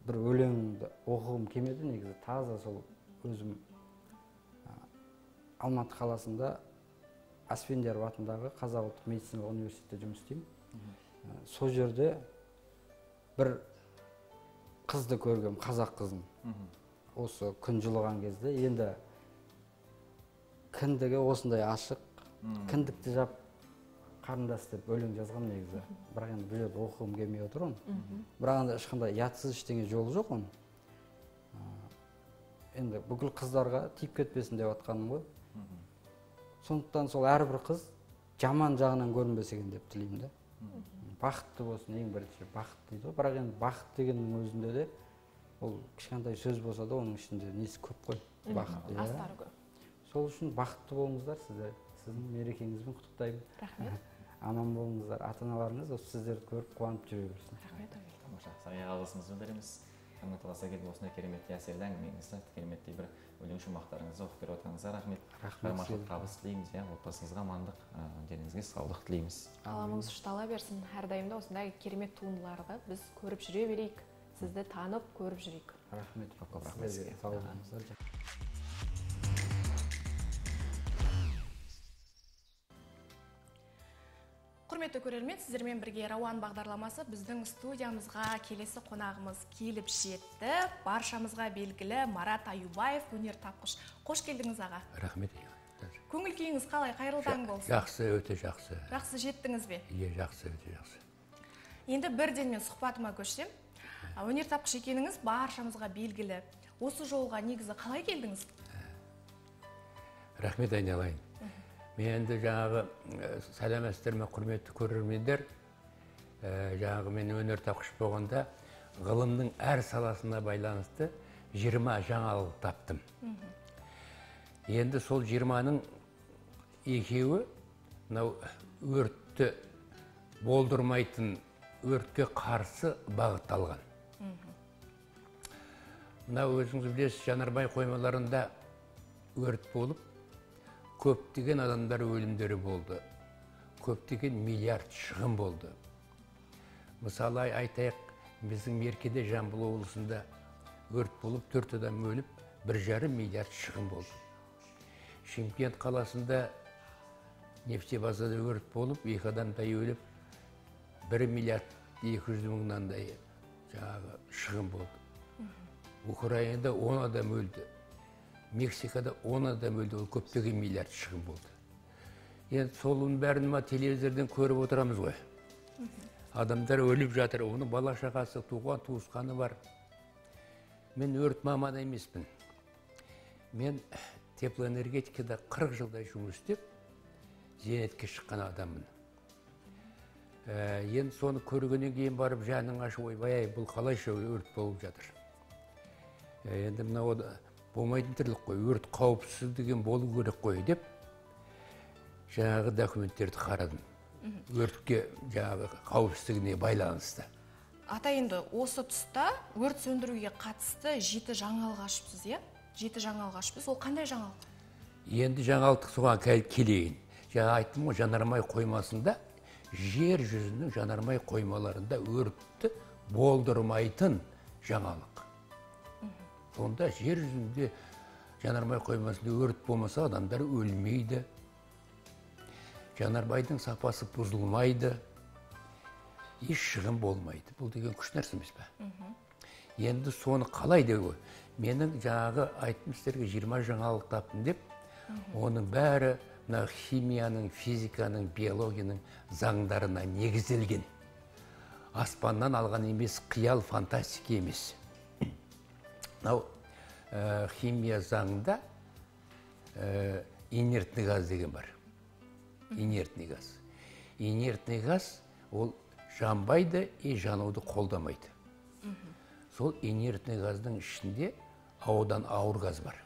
бір өлеңді оқығым келмеді негізі. Таза сол өзім Алматы қаласында Асфендияров атындағы Қазақ ұлттық медициналық университетте жұмыс істеймін. Сол жерде бір қызды көргем, қазақ қызын. Осы күн жылыған кезде енді кіндігі осындай ашық, кіндікті жап қарындас деп өлең жазғам негізі. Бірақ енді бұл жерде оқығым келмей отыр оны. Бірақ енді ешқандай ұятсыз ештеңе жолы жоқ оның. Енді бүкіл қыздарға тиіп кетпесін деп атқаным ғой. Сондықтан сол әрбір қыз жаман жағынан көрінбесе екен деп тілеймін да. Бақытты болсын, ең бірінші бақыт дейді ғой. Бірақ енді бақыт дегеннің өзінде де ол кішкентай сөз болса да оның ішінде несі көп қой. Бақыт. Астары көп. Сол үшін бақытты болыңыздар сіздер. Сіздің мерекеңізбен құттықтаймын. Рахмет. Аман болыңыздар. Ата-аналарыңыз осы сіздерді көріп қуанып жүре берсін. Рахмет. Тамаша. Сағи алғысымызды білдіреміз. Таңға таласа келіп осындай кереметтей әсерлі әңгімеңізді, кереметтей бір өлең шумақтарыңызды оқып беріп отырғаныңызға рахмет. Рахмет. Табыс тілейміз, отбасыңызға амандық, деніңізге саулық тілейміз. Қаламыңыз ұштала берсін. Әрдайым да осындай керемет туындыларды біз көріп жүре берейік. Сізді танып көріп жүрейік. Рахмет. Көп рахмет сізге. Сау болыңыздар. Құрметті көрермен, сіздермен бірге Рауан бағдарламасы. Біздің студиямызға келесі қонағымыз келіп жетті. Баршамызға белгілі Марат Аюбаев, өнертапқыш. Қош келдіңіз, аға. Рахмет. Көңіл күйіңіз қалай? Қайырлы таң болсын. Жақсы, өте жақсы. Жақсы жеттіңіз бе? Иә, жақсы, өте жақсы. Енді бірден мен сұхбатыма көшсем. Өнертапқыш екеніңіз баршамызға белгілі. Осы жолға негізі қалай келдіңіз? Рахмет, айналайын. Мен енді жаңағы сәлеметсіздер ме, құрметті көрермендер, жаңағы мен өнертапқыш болғанда ғылымның әр саласына байланысты 20 жаңалық таптым. Енді сол 20-ның екеуі мынау өртті болдырмайтын, өртке қарсы бағытталған. Мынау өзіңіз білесіз, жанармай қоймаларында өрт болып, көптеген адамдар өлімдері болды, көптеген миллиард шығын болды. Мысалы айтайық, біздің Меркеде, Жамбыл облысында өрт болып, 4 адам өліп, 1,5 миллиард шығын болды. Шымкент қаласында нефтебазада өрт болып, 2 адамдай өліп, 1 миллиард 200 мыңнандай жаңағы шығын болды. Украинада 10 адам өлді. Мексикада 10 адам өлді, ол көптеген миллиард шығын болды. Енді соның бәрін ма телевизорден көріп отырамыз ғой. Адамдар өліп жатыр, оның бала шағасы, туған туысқаны бар. Мен өрт маманы емеспін. Мен теплоэнергетикада 40 жылдай жұмыс істеп, зейнетке шыққан адаммын. Енді соны көргеннен кейін барып жаның ашып, ойбай, бұл қалайша өрт болып жатыр. Енді мынау болмайтын тірлік қой, өрт қауіпсіз деген болу керек қой деп жаңағы документтерді қарадым. Өртке жаңағы қауіпсіздігіне байланысты. Ата, енді осы тұста өрт сөндіруге қатысты 7 жаңалық ашыпсыз, иә? 7 жаңалық ашыпсыз. Ол қандай жаңалық? Енді жаңалықтық соған келейін. Жаңа айттым ғой, жанармай қоймасында, жер жүзінің жанармай қоймаларында өртті болдырмайтын жаңалық. Сонда жер жүзінде жанармай қоймасында өрт болмаса, адамдар өлмейді. Жанармайдың сапасы бұзылмайды. Еш шығын болмайды. Бұл деген күш нәрсе емес пе? Енді соны қалай деу? Менің жаңағы айттым сіздерге 20 жаңалық таптым деп, оның бәрі мына химияның, физиканың, биологияның заңдарына негізделген. Аспаннан алған емес, қиял, фантастика емес. Мынау химия заңында инертный газ деген бар. Инертный газ. Инертный газ ол жанбайды и жануды қолдамайды. Сол инертный газдың ішінде ауадан ауыр газ бар.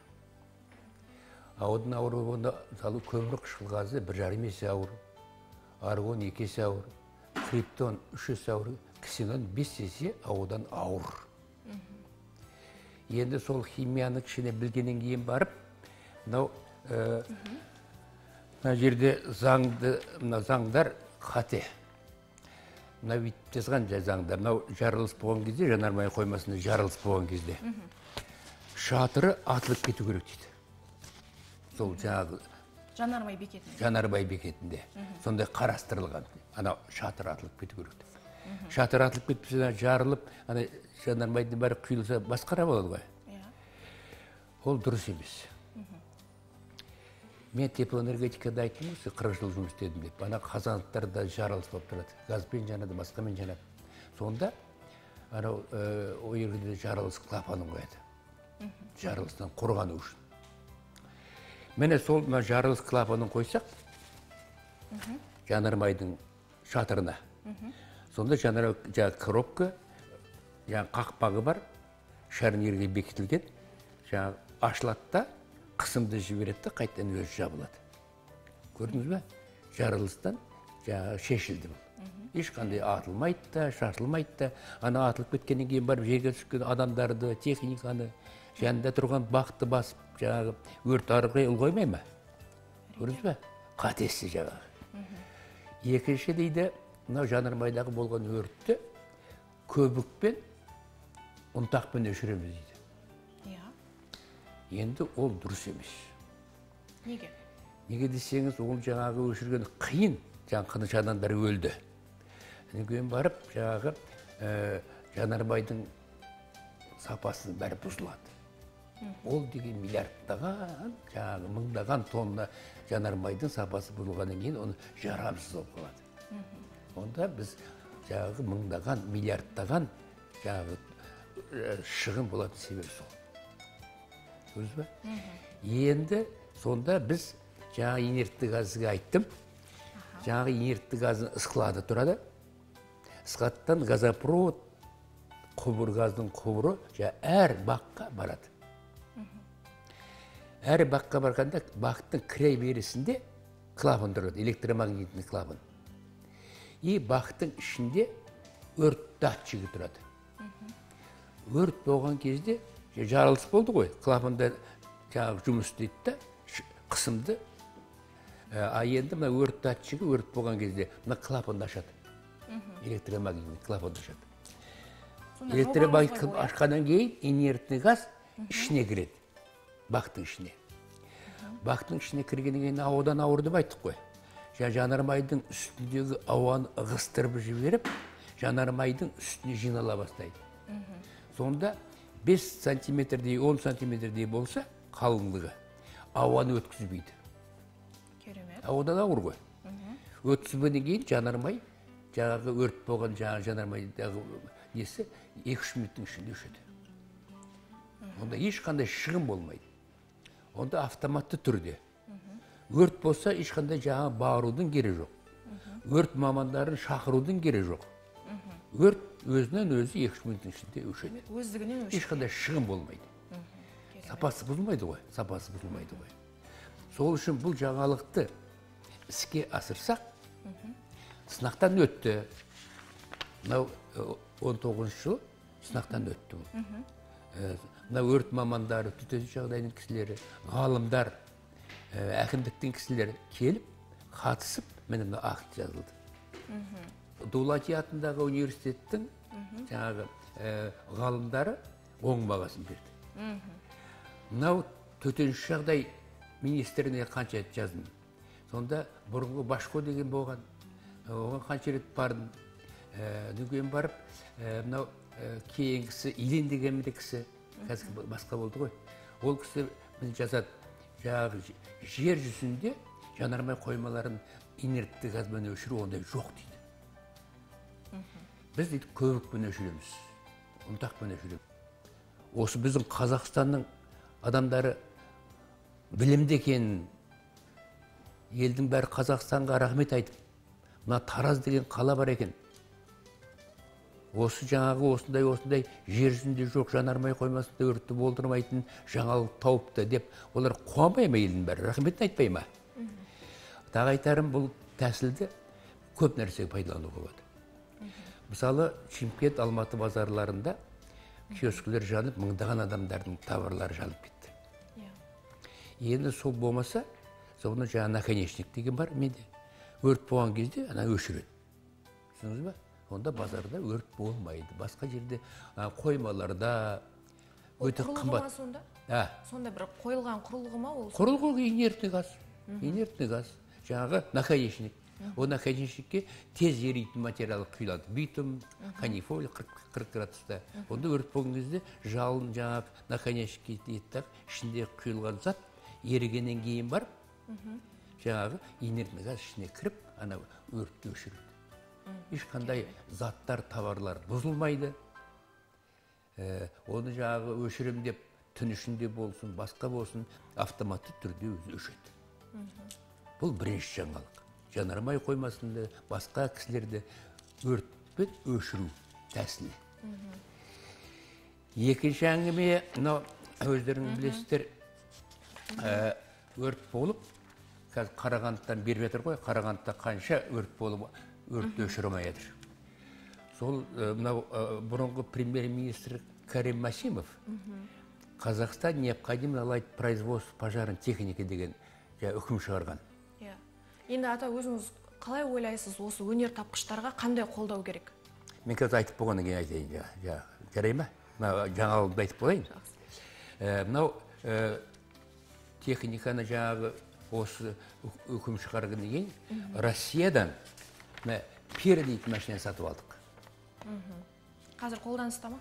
Ауадан ауыр болғанда, мысалы, көмір қышқыл газы 1,5 есе ауыр, аргон 2 есе ауыр, криптон 3 есе ауыр, ксенон 5 есе ауадан ауыр. Енді сол химияны кішкене білгеннен кейін барып, мынау мына жерде заңды, мына заңдар қате. Мына бүйтіп жазған заңда, мынау жарылыс болған кезде, жанармай қоймасында жарылыс болған кезде шатыры атылып кету керек дейді. Сол жаңағы жанармай бекетінде. Жанармай бекетінде. Сондай қарастырылған. Анау шатыр атылып кету керек деп. Шатыр атылып кетпесе, жарылып, ана жанармайдың бәрі құйылса басқара болады ғой. Ол дұрыс емес. Мен теплоэнергетикада айттым ғой, 40 жыл жұмыс істедім деп. Ана қазандықтарда жарылыс болып тұрады. Газбен жанады, басқамен жанады. Сонда анау ол жерде жарылыс клапанын қояды. Жарылыстан қорғану үшін. Міне сол мына жарылыс клапанын қойсақ, жанармайдың шатырына. Сонда жанар коробка, жаңа қақпағы бар, шарнирге бекітілген, жаңа ашылады да, қысымды жібереді де, қайтадан өзі жабылады. Көрдіңіз бе? Жарылыстан жаңа шешілді бұл. Ешқандай атылмайды да, шашылмайды да. Ана атылып кеткеннен кейін барып жерге түскен адамдарды, техниканы, жанында тұрған бақты басып, жаңағы өрт ары қарай ұлғаймай ма? Көрдіңіз бе? Қатесі жаңағы. Екінші дейді, мынау жанармайдағы болған өртті көбікпен, ұнтақпен өшіреміз дейді. Енді ол дұрыс емес. Неге? Неге десеңіз, ол жаңағы өшірген қиын, жаңағы қанша адамдар өлді. Кейін барып жаңағы жанармайдың сапасының бәрі бұзылады. Ол деген миллиардтаған, жаңағы мыңдаған тонна жанармайдың сапасы бұзылғаннан кейін оны жарамсыз болып қалады. Онда біз жаңағы мыңдаған, миллиардтаған жаңағы шығын болатын себеп сол. Көрдіңіз бе? Енді сонда біз жаңағы инертті газға айттым. Жаңағы инертті газдың склады тұрады. Складтан газопровод, құбыр, газдың құбыры әр баққа барады. Әр баққа барғанда бақтың кіре берісінде клапан тұрады, электромагнитный клапан. И бақтың ішінде өрт датчигі тұрады. Өрт болған кезде жарылыс болды ғой, клапанда жаңағы жұмыс істейді да, қысымды. А енді мына өрт датчигі өрт болған кезде мына клапанды ашады. Электромагнитный клапанды ашады. Электромагнитный ашқаннан кейін инертный газ ішіне кіреді, бақтың ішіне. Бақтың ішіне кіргеннен кейін ауадан ауыр деп айттық қой. Жанармайдың үстіндегі ауаны ығыстырып жіберіп, жанармайдың үстіне жинала бастайды. Сонда 5 сантиметрдей, 10 сантиметрдей болса қалыңдығы ауаны өткізбейді. Керемет. Ауадан ауыр ғой. Өткізгеннен кейін жанармай, жаңағы өрт болған жанармайдағы несі 2-3 минуттың ішінде өшеді. Онда ешқандай шығын болмайды. Онда автоматты түрде. Өрт болса ешқандай жаңа барудың керегі жоқ. Өрт мамандарын шақырудың керегі жоқ. Өрт өзінен өзі 2-3 минуттың ішінде өшеді. Өздігінен өшеді. Ешқандай шығын болмайды. Сапасы бұзылмайды ғой, сапасы бұзылмайды ғой. Сол үшін бұл жаңалықты іске асырсақ, сынақтан өтті. Мынау 19 жыл сынақтан өтті бұл. Мына өрт мамандары, төтенше жағдайдың кісілері, ғалымдар, әкімдіктің кісілері келіп, қатысып, міне мына акт жазылды. Дулати атындағы университеттің жаңағы ғалымдары оң бағасын берді. Мынау төтенше жағдай министріне қанша рет жаздым. Сонда бұрынғы Башко деген болған, оған қанша рет бардым. Дүкен барып, мынау кейінгісі Илен деген бір кісі, қазір басқа болды ғой. Ол кісі жазады, жаңағы жер жүзінде жанармай қоймаларын инертті газбен өшіру ондай жоқ дейді. Біз дейді көбікпен өшіреміз, ұнтақпен өшіреміз. Осы біздің Қазақстанның адамдары білімді екенін, елдің бәрі Қазақстанға рахмет айтып, мына Тараз деген қала бар екен. Осы жаңағы осындай жер жүзінде жоқ жанармай қоймасында өртті болдырмайтын жаңалық тауыпты деп олар қуанбай ма, елдің бәрі рахметін айтпай ма? Тағы айтарым, бұл тәсілді көп нәрсеге пайдалануға болады. Мысалы, Шымкент, Алматы базарларында киоскілер жанып, мыңдаған адамдардың товарлары жанып кетті. Енді сол болмаса, соны жаңа наконечник деген бар менде. Өрт болған кезде ана өшіреді. Түсіндіңіз ба? Онда базарда өрт болмайды. Басқа жерде қоймаларда өте қымбат. Сонда? Сонда бір қойылған құрылғы ма ол? Құрылғы инертный газ. Инертный газ. Жаңағы наконечник. О наконечникке тез еритін материал құйылады. Битум, канифоль 40 градуста. Онда өрт болған кезде жалын жаңағы наконечникке тиеді, ішінде құйылған зат ерігеннен кейін барып, жаңағы инертный газ ішіне кіріп, ана өртті өшіреді. Ешқандай заттар, товарлар бұзылмайды. Оны жаңағы өшірем деп түн ішінде болсын, басқа болсын, автоматты түрде өзі өшеді. Бұл бірінші жаңалық. Жанармай қоймасында басқа кісілерді өртпен өшіру тәсілі. Екінші әңгіме, мынау өздеріңіз білесіздер, өрт болып, қазір Қарағандыдан беріп жатыр ғой, Қарағандыда қанша өрт болып, өртті өшіре алмай жатыр. Сол мынау бұрынғы премьер-министр Карим Масимов «Казахстан необходимо наладить производство пожарной техники» деген үкім шығарған. Енді ата, өзіңіз қалай ойлайсыз, осы өнер тапқыштарға қандай қолдау керек? Мен қазір айтып болғаннан кейін айтайын, жарай ма? Жаңалығымды айтып болайын. Мынау техниканы жаңағы осы үкім шығарғаннан кейін Россиядан Пера дейтін машина сатып алдық. Қазір қолданыста ма?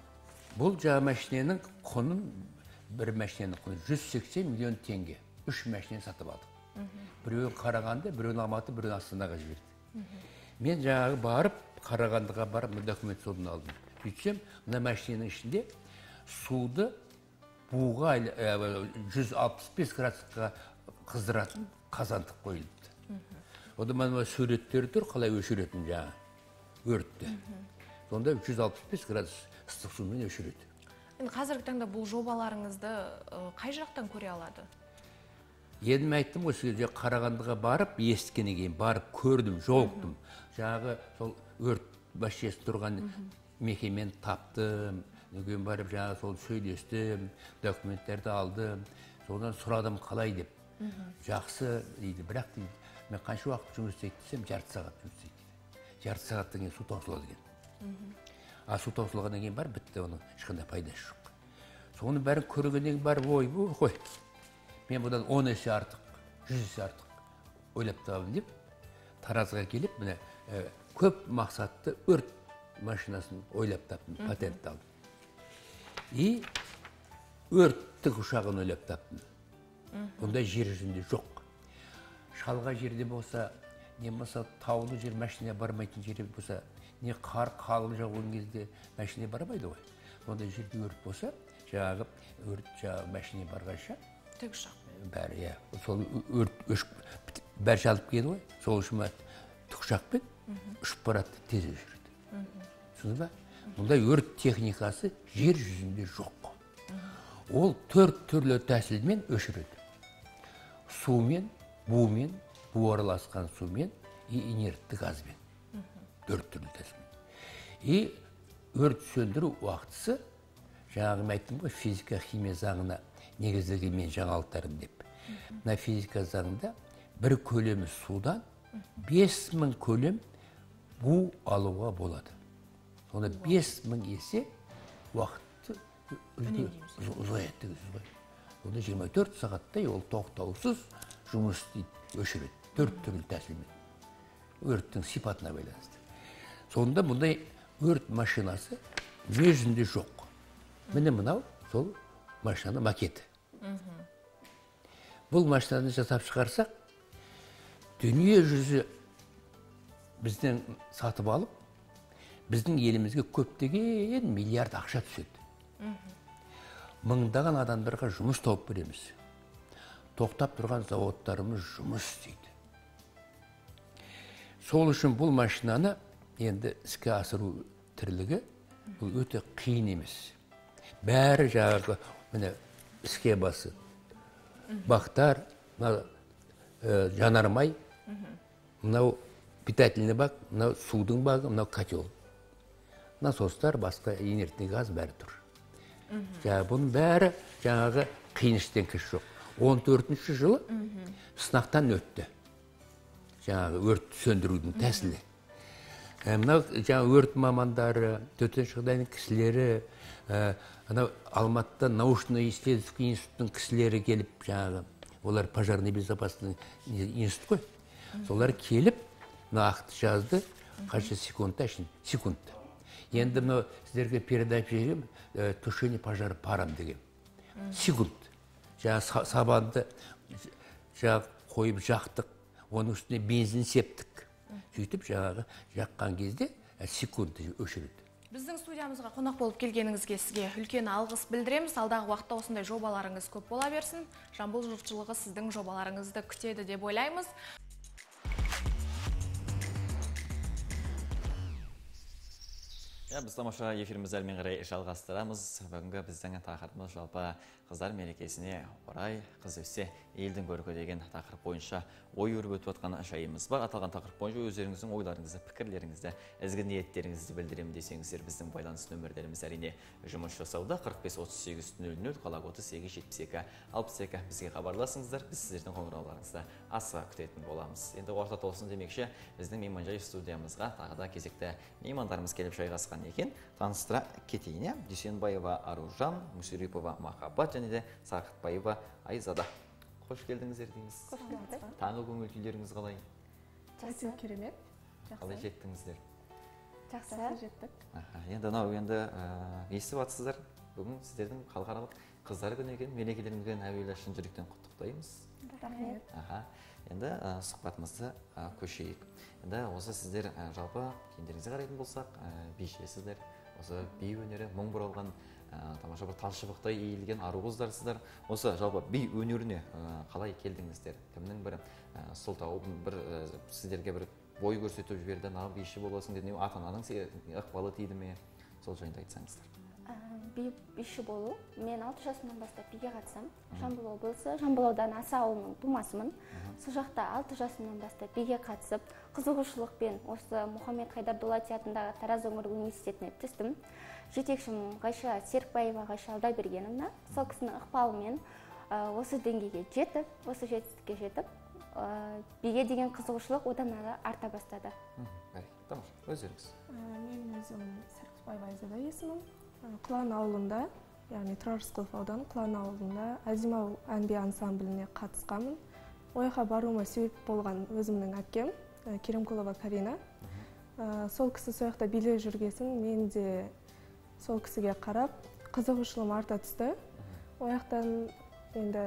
Бұл жаңа машинаның құнын, бір машинаның құны 180 миллион теңге. 3 машина сатып алдық. Біреуін Қарағанды, біреуін Алматы, біреуін Астанаға жіберді. Мен жаңағы барып, Қарағандыға барып, документ содан алдым. Сөйтсем, мына машинаның ішінде суды буға 165 градусқа қыздыратын қазандық қойылыпты. Одан мына суреттері тұр, қалай өшіретін жаңа өртті. Сонда 165 градус ыстық сумен өшіреді. Енді қазіргі таңда бұл жобаларыңызды қай жақтан көре алады? Енді мен айттым ғой сізге, Қарағандыға барып, естігеннен кейін барып көрдім, жолықтым. Жаңағы сол өрт басшысы тұрған мекемені таптым, бүгін барып жаңағы сол сөйлестім, документтерді алдым, содан сұрадым қалай деп. Жақсы дейді, бірақ дейді, мен қанша уақыт жұмыс істейді десем, жарты сағат жұмыс істейді дейді. Жарты сағаттан кейін су таусылады екен. А су таусылғаннан кейін барып бітті, оның ешқандай пайдасы жоқ. Соның бәрін көргеннен кейін барып ой, қой. Мен бұдан 10 есе артық, 100 есе артық ойлап табамын деп Таразға келіп, міне көп мақсатты өрт машинасын ойлап таптым, патент алдым. И өрт тікұшағын ойлап таптым. Бұндай жер жүзінде жоқ. Шалғай жерде болса, не болмаса таулы жер машина бармайтын жер болса, не қар қалың жауған кезде машина бармайды ғой. Ондай жерде өрт болса, жаңағы өрт жаңағы машина барғанша тікұшақ. Бәрі, иә. Сол өрт бәрі жалып келді ғой. Сол үшін тікұшақпен ұшып барады, тез өшіреді. Түсіндіңіз ба? Мұндай өрт техникасы жер жүзінде жоқ. Ол 4 түрлі тәсілмен өшіреді. Сумен, бумен, бу араласқан сумен и инертті газбен. 4 түрлі тәсілмен. И өрт сөндіру уақытысы, жаңағы мен айттым ғой, физика, химия заңына негізделген мен жаңалықтарым деп. Мына физика заңында бір көлемі судан 5000 көлем бу алуға болады. Сонда 5000 есе уақытты ұзаяды деген сөз ғой. Сонда 24 сағаттай ол тоқтаусыз жұмыс істейді, өшіреді. 4 түрлі тәсілмен. Өрттің сипатына байланысты. Сонда бұндай өрт машинасы дүние жүзінде жоқ. Міне мынау сол машинаның макеті. Бұл машинаны жасап шығарсақ, дүние жүзі бізден сатып алып, біздің елімізге көптеген миллиард ақша түседі. Мыңдаған адамдарға жұмыс тауып береміз. Тоқтап тұрған заводтарымыз жұмыс істейді. Сол үшін бұл машинаны енді іске асыру тірлігі бұл өте қиын емес. Бәрі жаңағы міне схемасы. Бақтар, жанармай, мынау питательный бак, мынау судың багы, мынау котел. Насостар, басқа инертный газ бәрі тұр. Жаңағы бұның бәрі жаңағы қиын іштен кіш жоқ. 14-ші жылы сынақтан өтті. Жаңағы өрт сөндірудің тәсілі. Мынау жаңағы өрт мамандары, төтенше жағдайдың кісілері, анау Алматыда научно-исследовательский институттың кісілері келіп, жаңағы олар пожарный безопасность институт қой. Солар келіп, мына ақты жазды, қанша секундта, секундта. Енді мынау сіздерге передача беремін, тушение пожара паром деген. Секунд. Жаңағы сабанды жаңағы қойып жақтық, оның үстіне бензин септік. Сөйтіп жаңағы жаққан кезде секунд өшіреді. Біздің студиямызға қонақ болып келгеніңізге сізге үлкен алғыс білдіреміз. Алдағы уақытта осындай жобаларыңыз көп бола берсін. Жамбыл жұртшылығы сіздің жобаларыңызды күтеді деп ойлаймыз. Біз тамаша эфирімізді әрмен қарай жалғастырамыз. Бүгінгі біздің тақырыбымыз жалпы қыздар мерекесіне орай қыз өссе елдің көркі деген тақырып бойынша ой өрбітіп отқан жайымыз бар. Аталған тақырып бойынша өздеріңіздің ойларыңызды, пікірлеріңізді, ізгі ниеттеріңізді білдіремін десеңіздер, біздің байланыс нөмірлеріміз әрине жұмыс жасауда. 45 38 00, қала коды 8 72 62. Бізге хабарласыңыздар, біз сіздердің қоңырауларыңызды асыға күтетін боламыз. Енді орта толсын демекші, біздің мейманжай студиямызға тағы да кезекті меймандарымыз келіп жайғасқан екен. Таныстыра кетейін, Дүйсенбаева Аружан, Мүсірепова Махаббат және де Сарқытбаева Айзада. Қош келдіңіздер дейміз. Қош келдік. Таңғы көңіл күйлеріңіз қалай? Жақсы. Керемет. Қалай жеттіңіздер? Жақсы жеттік. Енді анау енді естіп жатсыздар, бүгін сіздердің халықаралық қыздар күні екен, мерекелеріңізбен әуелі шын жүректен құттықтаймыз. Рахмет. Енді сұхбатымызды көшейік. Енді осы сіздер жалпы киімдеріңізге қарайтын болсақ, бишісіздер. Осы би өнері мың бұралған, тамаша бір талшыбықтай иілген ару қыздарсыздар. Осы жалпы би өнеріне қалай келдіңіздер? Кімнің бір сылтауы, бір сіздерге бір бой көрсетіп жіберді, мынау биші боласың деді, ата-ананың ықпалы тиді ме? Сол жайында айтсаңыздар. Биші болу. Мен 6 жасымнан бастап биге қатысам. Жамбыл облысы, Жамбыл ауданы Аса ауылының тумасымын. Сол жақта 6 жасымнан бастап биге қатысып, қызығушылықпен осы Мұхаммед Хайдар Дулати атындағы Тараз өңірлік университетіне түстім. Жетекшім Ғайша Серікбаева, Ғайша Алдабергеновна. Сол кісінің ықпалымен осы деңгейге жетіп, осы жетістікке жетіп, биге деген қызығушылық одан ары арта бастады. Тамаша, өздеріңіз. Мен өзім Сарқытбаева Айзада есімім. Құлан ауылында, яғни Тұрар Рысқұлов ауданы Құлан ауылында Әзима ән би ансамбліне қатысқанмын. Ояққа баруыма себеп болған өзімнің әпкем Керімқұлова Карина. Сол кісі сол жақта билеп жүргесін, мен де сол кісіге қарап қызығушылығым арта түсті. Ояқтан енді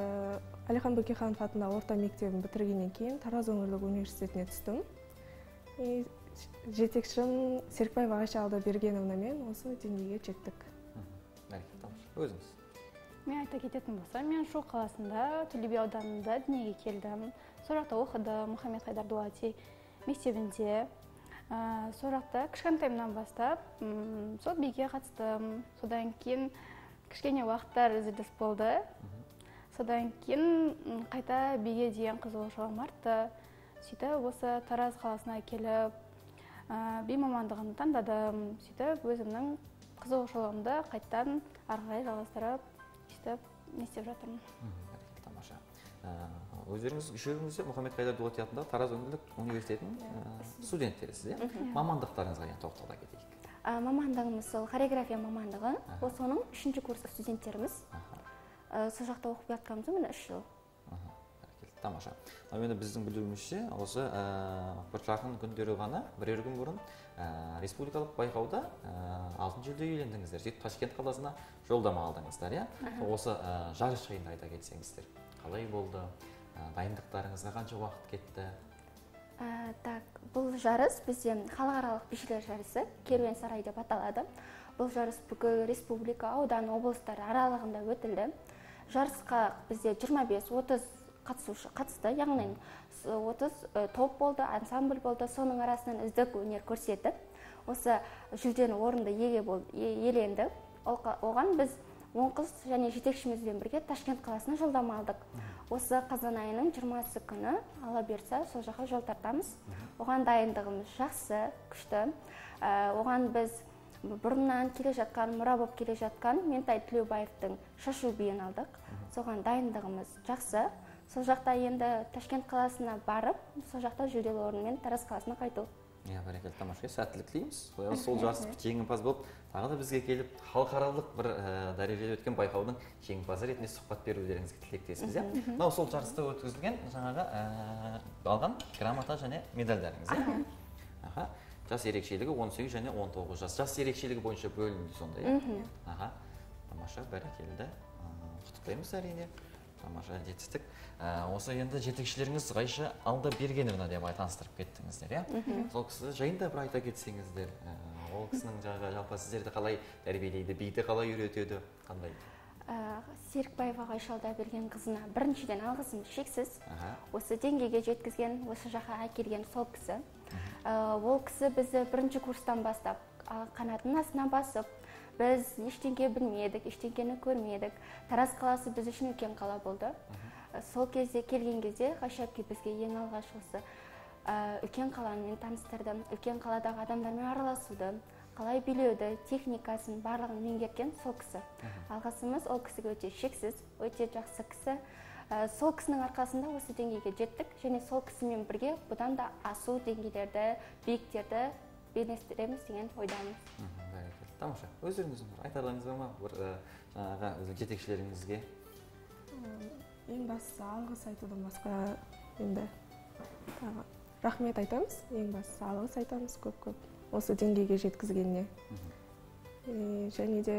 Әлихан Бөкейханов атындағы орта мектебін бітіргеннен кейін Тараз өңірлік университетіне түстім. Жетекшім Серікбаева Ғайша Алдабергеновнамен осы деңгейге жеттік. Өзіңіз. Мен айта кететін болсам, мен Шу қаласында, Төле би ауданында дүниеге келдім. Сол жақта оқыдым, Мұхаммед Хайдар Дулати мектебінде. Сол жақта кішкентайымнан бастап сол биге қатыстым. Содан кейін кішкене уақыттар үзіліс болды. Содан кейін қайта биге деген қызығушылығым артты. Сөйтіп осы Тараз қаласына келіп, би мамандығын таңдадым. Сөйтіп өзімнің қызығушылығымды қайтадан ары қарай жалғастырып, сөйтіп не істеп жатырмын. Тамаша. Өздеріңіз үшеуіңіз де Мұхаммед Хайдар Дулати атындағы Тараз өңірлік университетінің студенттерісіз, иә? Мамандықтарыңызға енді тоқтала кетейік. Мамандығымыз сол хореография мамандығы. Соның 3-ші курс студенттеріміз. Сол жақта оқып жатқанымыз міне 3 жыл. Тамаша. Енді біздің білуімізше, осы бір жақын күндері ғана, бірер күн бұрын республикалық байқауда алтын жүлде иелендіңіздер. Сөйтіп Ташкент қаласына жолдама алдыңыздар, иә? Осы жарыс жайында айта кетсеңіздер. Қалай болды? Дайындықтарыңызға қанша уақыт кетті? Так, бұл жарыс бізде халықаралық бишілер жарысы, Керуен сарай деп аталады. Бұл жарыс бүкіл республика, аудан, облыстар аралығында өтілді. Жарысқа бізде 25-30 қатысушы қатысты, яғни 30 топ болды, ансамбль болды. Соның арасынан үздік өнер көрсетіп, осы жүлдені орынды иеленді. Оған біз 10 қыз және жетекшімізбен бірге Ташкент қаласына жолдама алдық. Осы қазан айының 20 күні ала берсе, сол жаққа жол тартамыз. Оған дайындығымыз жақсы, күшті. Оған біз бұрыннан келе жатқан, мұра болып келе жатқан Ментай Тілеубаевтың шашу биін алдық. Соған дайындығымыз жақсы. Сол жақта енді Ташкент қаласына барып, сол жақта жүлделі орынмен Тараз қаласына қайту. Иә, бәрекелді, тамаша, сәттілік тілейміз. Сол жарыс жеңімпаз болып, тағы да бізге келіп, халықаралық бір дәрежеде өткен байқаудың жеңімпазы ретінде сұхбат берулеріңізге тілектеспіз, иә. Мынау сол жарыста өткізілген жаңағы алған грамота және медальдарыңыз, иә. Аха. Жас ерекшелігі 18 және 19 жас. Жас ерекшелігі бойынша бөлінді сонда, иә. Аха. Тамаша, бәрекелді. Құттықтаймыз әрине. Тамаша жетістік. Осы енді жетекшілеріңіз Ғайша Алдабергеновна деп таныстырып кеттіңіздер, иә? Сол кісі жайында бір айта кетсеңіздер. Ол кісінің жағы жалпы сіздерді қалай тәрбиелейді, биді қалай үйретеді, қандай? Серікбаева Ғайша Алдаберген қызына біріншіден алғысым шексіз. Осы деңгейге жеткізген, осы жаққа әкелген сол кісі. Ол кісі бізді бірінші курстан бастап қанатының астына басып, біз ештеңе білмедік, ештеңені көрмедік. Тараз қаласы біз үшін үлкен қала болды. Сол кезде келген кезде Ғайша әпке бізге ең алғаш осы үлкен қаламен таныстырды, үлкен қаладағы адамдармен араласуды, қалай билеуді, техникасын барлығын меңгерген сол кісі. Алғысымыз ол кісіге өте шексіз, өте жақсы кісі. Сол кісінің арқасында осы деңгейге жеттік және сол кісімен бірге бұдан да асу деңгейлерді, биіктерді белестіреміз деген ойдамыз. Бәрекелді, тамаша. Өздеріңіздің айтарларыңыз бар ма бір жаңағы жетекшілеріңізге? Ең бастысы алғыс айтудан басқа енді тағы рахмет айтамыз. Ең бастысы алғыс айтамыз көп-көп осы деңгейге жеткізгеніне. Және де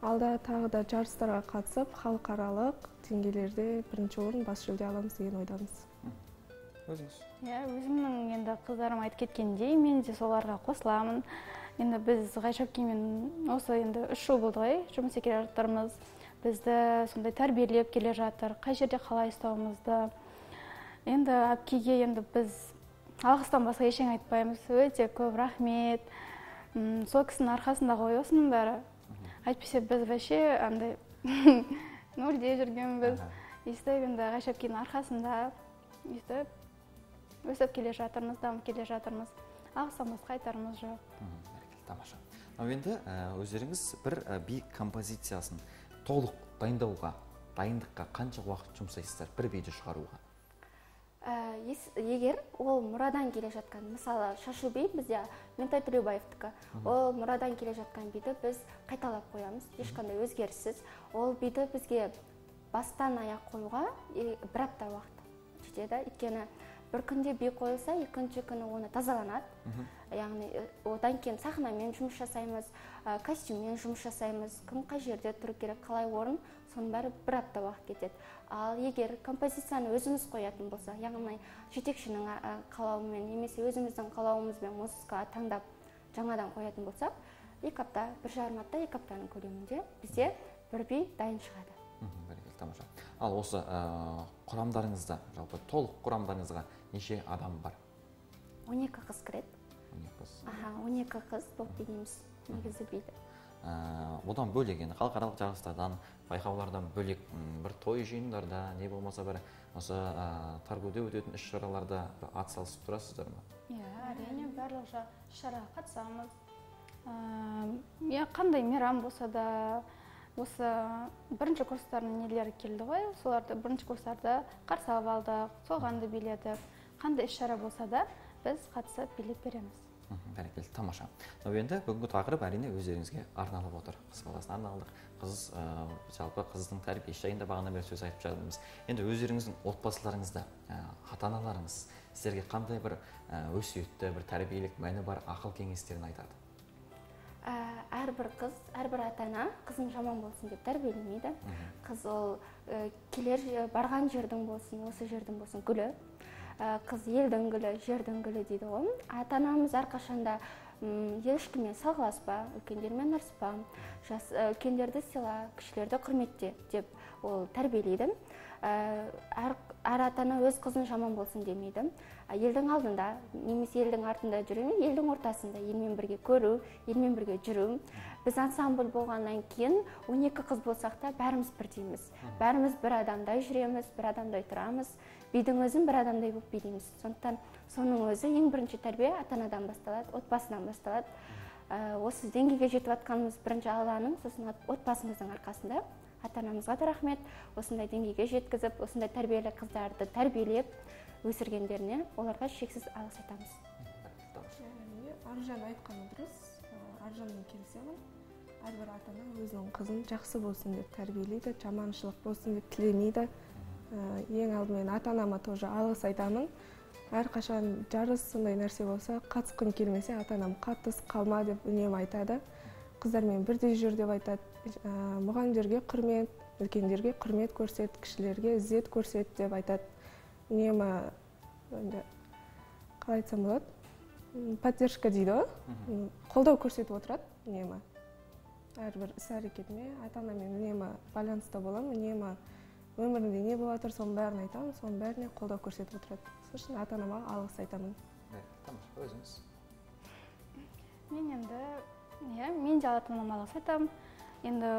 алда тағы да жарыстарға қатысып, халықаралық деңгейлерде бірінші орын, бас жүлде аламыз деген ойдамыз. Өзіңіз? Иә, өзімнің енді қыздарым айтып кеткендей, мен де соларға қосыламын. Енді біз Ғайша әпкемен осы енді 3 жыл болды ғой жұмыс істеп келе жатырмыз. Бізді сондай тәрбиелеп келе жатыр, қай жерде қалай ұстауымызды. Енді әпкеге енді біз алғыстан басқа ештеңе айтпаймыз. Өте көп рахмет. Сол кісінің арқасында ғой осының бәрі. Әйтпесе біз вообще андай нөлде жүргенбіз. Өйстіп енді Ғайша әпкенің арқасында өйстіп өсіп келе жатырмыз, дамып келе жатырмыз. Алғыстан басқа айтарымыз жоқ. Бәрекелді, тамаша. Ал енді өздеріңіз бір би композициясын толық дайындауға, дайындыққа қанша уақыт жұмсайсыздар бір биді шығаруға? Егер ол мұрадан келе жатқан, мысалы шашу би бізде Ментай Төлеубаевтікі, ол мұрадан келе жатқан биді біз қайталап қоямыз, ешқандай өзгеріссіз. Ол биді бізге бастан аяқ қоюға бір апта уақыт жетеді. Өйткені бір күнде би қойылса, екінші күні оны тазаланады. Яғни одан кейін сахнамен жұмыс жасаймыз, костюммен жұмыс жасаймыз, кім қай жерде тұру керек, қалай орын, соның бәрі бір апта уақыт кетеді. Ал егер композицияны өзіміз қоятын болсақ, яғни жетекшінің қалауымен немесе өзіміздің қалауымызбен музыка таңдап жаңадан қоятын болсақ, 2 апта, 1,5 апта, 2 аптаның көлемінде бізде бір би дайын шығады. Бәрекелді, тамаша. Ал осы құрамдарыңызда, жалпы толық құрамдарыңызға неше адам бар? 12 қыз кіреді. 12 қыз. Аха, 12 қыз болып билейміз негізі биді. Одан бөлек енді халықаралық жарыстардан, байқаулардан бөлек бір той жиындарда, не болмаса бір осы Таргуде өтетін іс-шараларда ат салысып тұрасыздар ма? Иә, әрине, барлық іс-шараға қатысамыз. Иә, қандай мейрам болса да, осы бірінші курстардың нелері келді ғой, соларды бірінші курстарды қарсы алып алдық, соған да биледік. Қандай іс-шара болса да біз қатысып билеп береміз. Бәрекелді, тамаша. Енді бүгінгі тақырып әрине өздеріңізге арналып отыр. Қыз баласына арналдық. Қыз, жалпы қыздың тәрбиесі жайында бағана бері сөз айтып жатырмыз. Енді өздеріңіздің отбасыларыңызда, ата-аналарыңыз сіздерге қандай бір өсиетті, бір тәрбиелік мәні бар ақыл кеңестерін айтады? Әрбір қыз, әрбір ата-ана қызын жаман болсын деп тәрбиелемейді. Қыз ол келер барған жердің болсын, осы жердің болсын гүлі. Қыз елдің гүлі, жердің гүлі дейді ғой. Ата-анамыз әрқашанда ешкіммен салғыласпа, үлкендермен ұрыспа, үлкендерді сыйла, кішілерді құрметте деп ол тәрбиелейді. Әр ата-ана өз қызын жаман болсын демейді. Елдің алдында немесе елдің артында жүрумен, елдің ортасында елмен бірге көру, елмен бірге жүру. Біз ансамбль болғаннан кейін 12 қыз болсақ та бәріміз бірдейміз. Бәріміз бір адамдай жүреміз, бір адамдай тұрамыз. Бидің өзін бір адамдай болып билейміз. Сондықтан соның өзі ең бірінші тәрбие ата-анадан басталады, отбасынан басталады. Осы деңгейге жетіп жатқанымыз бірінші Алланың, сосын отбасымыздың арқасында. Ата-анамызға да рахмет, осындай деңгейге жеткізіп, осындай тәрбиелі қыздарды тәрбиелеп өсіргендеріне оларға шексіз алғыс айтамыз. Аружан айтқаны дұрыс, Аружанмен келісемін. Әрбір ата-ана өзінің қызын жақсы болсын деп тәрбиелейді, жаманшылық болсын деп тілемейді. Ең алдымен ата-анама тоже алғыс айтамын. Әрқашан жарыс сондай нәрсе болса, қатысқым келмесе, ата-анам қатыс қалма деп үнемі айтады. Қыздармен бірдей жүр деп айтады. Мұғалімдерге құрмет, үлкендерге құрмет көрсет, кішілерге ізет көрсет деп айтады. Үнемі, қалай айтсам болады, поддержка дейді ғой, қолдау көрсетіп отырады үнемі. Әрбір іс-әрекетіме ата-анамен үнемі байланыста боламын, үнемі өмірімде не болып жатыр, соның бәрін айтамын, соның бәріне қолдау көрсетіп отырады. Сол үшін ата-анама алғыс айтамын. Тамаша, өзіңіз? Мен енді, иә, мен де ата-анама алғыс айтамын. Енді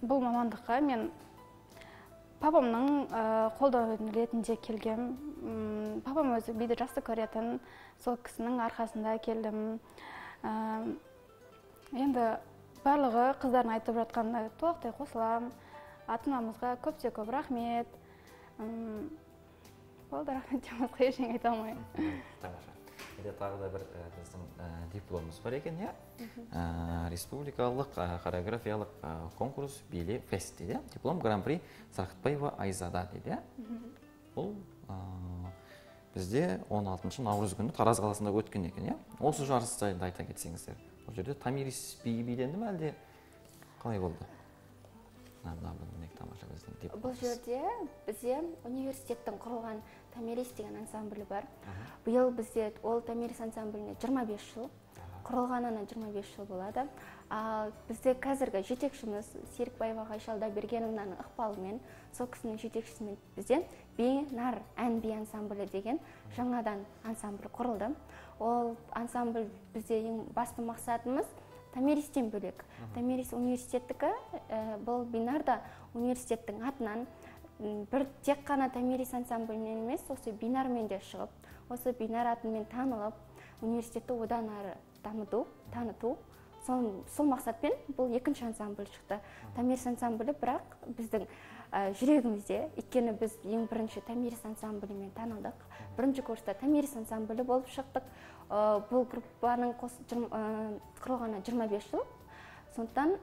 бұл мамандыққа мен папамның қолдауы ретінде келгем. Папам өзі биді жақсы көретін, сол кісінің арқасында келдім. Енді барлығы қыздардың айтып жатқанына толықтай қосыламын. Ата-анамызға көп те көп рахмет. Болды, рахмет деп басқа ештеңе айта алмаймын. Тамаша. Енді тағы да бір біздің дипломымыз бар екен, иә? Республикалық хореографиялық конкурс биле фест дейді. Диплом гран-при Сарқытбаева Айзада дейді. Бұл бізде 16 наурыз күні Тараз қаласында өткен екен, иә? Осы жарыс жайында айта кетсеңіздер. Бұл жерде Томирис биі биленді ме, әлде қалай болды? Тамаша біздің диплом. Бұл жерде бізде университеттің құрылған Томирис деген ансамблі бар. Биыл бізде ол Томирис ансамбліне 25 жыл, құрылғанына 25 жыл болады. Ал бізде қазіргі жетекшіміз Серікбаева Ғайша Алдабергеновнаның ықпалымен, сол кісінің жетекшісімен бізде Бинар ән би ансамблі деген жаңадан ансамбль құрылды. Ол ансамбль бізде ең басты мақсатымыз Томиристен бөлек. Томирис университеттікі, бұл Бинарда университеттің атынан бір тек қана Томирис ансамблінен емес, осы Бинармен де шығып, осы Бинар атымен танылып, университетті одан ары дамыту, таныту. Сол мақсатпен бұл екінші ансамбль шықты. Томирис ансамблі бірақ біздің жүрегімізде, өйткені біз ең бірінші Томирис ансамблімен танылдық. Бірінші курста Томирис ансамблі болып шықтық. Бұл группаның құрылғанына 25 жыл. Сондықтан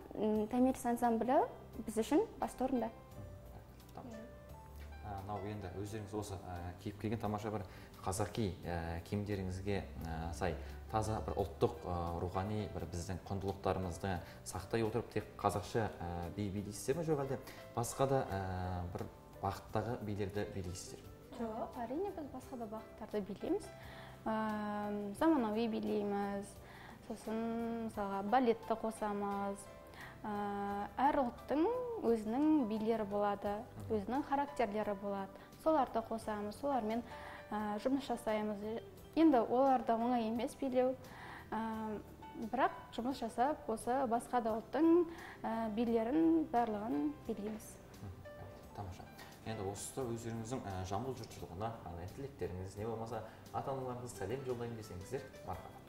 Томирис ансамблі біз үшін басты орында. Мынау енді өздеріңіз осы киіп келген тамаша бір қазақи киімдеріңізге сай таза бір ұлттық рухани бір біздің құндылықтарымызды сақтай отырып тек қазақша би билейсіздер ме, жоқ әлде басқа да бір бағыттағы билерді билейсіздер? Жоқ, әрине біз басқа да бағыттарды билейміз. Заманауи билейміз, сосын мысалға балетті қосамыз. Әр ұлттың өзінің билері болады, өзінің характерлері болады. Соларды қосамыз, солармен жұмыс жасаймыз. Енді оларды оңай емес билеу, бірақ жұмыс жасап, осы басқа да ұлттың билерін барлығын билейміз. Тамаша. Енді осы өздеріңіздің Жамбыл жұртшылығына қандай тілектеріңіз, не болмаса ата-аналарыңыз сәлем жолдайын десеңіздер, мархабат.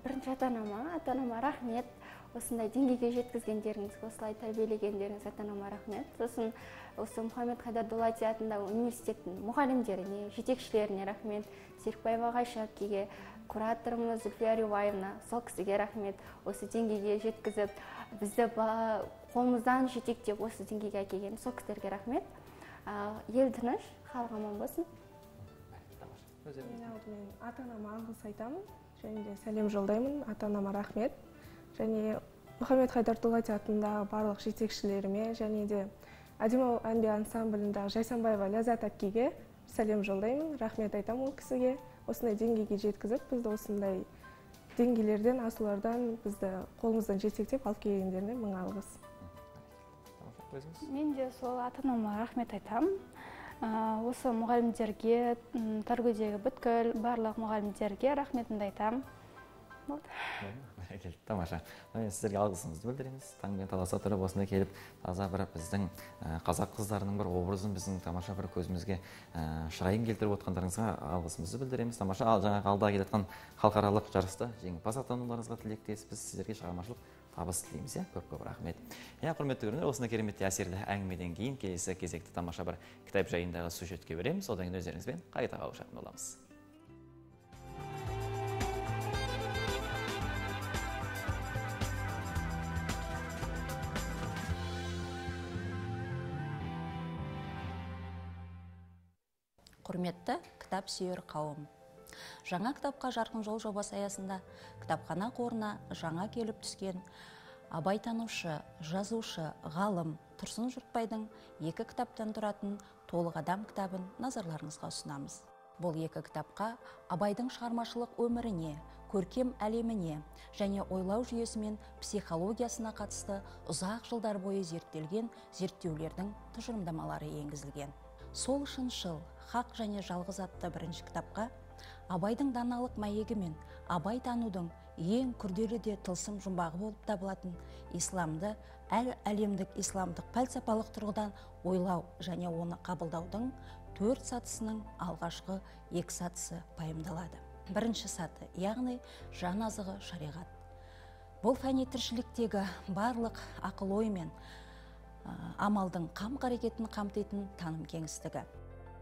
Бірінші ата-анама рахмет. Осындай деңгейге жеткізгендеріңіз, осылай тәрбиелегендеріңіз ата-анама рахмет. Сосын осы Мұхаммед Хайдар Дулати атындағы университеттің мұғалімдеріне, жетекшілеріне рахмет. Серікбаева Ғайша әпкеге, кураторымыз Зүлфия Риуаевна, сол кісіге рахмет. Осы деңгейге жеткізіп, бізді қолымыздан жетектеп осы деңгейге әкелген сол кісілерге рахмет. Ел тыныш, халық аман болсын. Мен алдымен ата-анама алғыс айтамын және де сәлем жолдаймын. Ата-анама рахмет. Және Мұхаммед Хайдар Дулати атындағы барлық жетекшілеріме және де Әдемі ән би ансамбліндағы Жайсанбаева Ләззат әпкеге сәлем жолдаймын, рахмет айтамын ол кісіге. Осындай деңгейге жеткізіп, бізді осындай деңгейлерден, асулардан бізді қолымыздан жетектеп алып келгендеріне мың алғыс. Мен де сол ата-анама рахмет айтамын. Осы мұғалімдерге, Торгудегі бүткіл барлық мұғалімдерге рахметімді айтамын. Болды. Тамаша. Мен сіздерге алғысымызды білдіреміз. Таңмен таласа тұрып осында келіп, таза бір біздің қазақ қыздарының бір образын біздің тамаша бір көзімізге шырайын келтіріп отқандарыңызға алғысымызды білдіреміз. Тамаша, ал жаңағы алда келе жатқан халықаралық жарыста жеңімпаз атануларыңызға тілектеспіз. Сіздерге шығармашылық табыс тілейміз. Көп-көп рахмет. Құрметті көрермендер, осындай керемет әсерлі әңгімеден кейін келесі кезекті тамаша бір кітап жайындағы сюжетке береміз. Одан кейін өздеріңізбен қайта қауышатын боламыз. Құрметті кітап сүйер қауым. Жаңа кітапқа жарқын жол жобасы аясында кітапхана қорына жаңа келіп түскен абайтанушы, жазушы, ғалым Тұрсын Жұртбайдың екі кітаптан тұратын толық адам кітабын назарларыңызға ұсынамыз. Бұл екі кітапқа Абайдың шығармашылық өміріне, көркем әлеміне және ойлау жүйесі мен психологиясына қатысты ұзақ жылдар бойы зерттелген зерттеулердің тұжырымдамалары енгізілген. Сол шыншыл, хақ және жалғыз атты бірінші кітапқа Абайдың даналық мәйегі мен Абай танудың ең күрделі де тылсым жұмбағы болып табылатын исламды әлемдік исламдық пәлсапалық тұрғыдан ойлау және оны қабылдаудың 4 сатысының алғашқы 2 сатысы пайымдалады. Бірінші саты, яғни жан азығы шариғат. Бұл фәни тіршіліктегі барлық ақыл ой мен амалдың қам қарекетін қамтитын таным кеңістігі.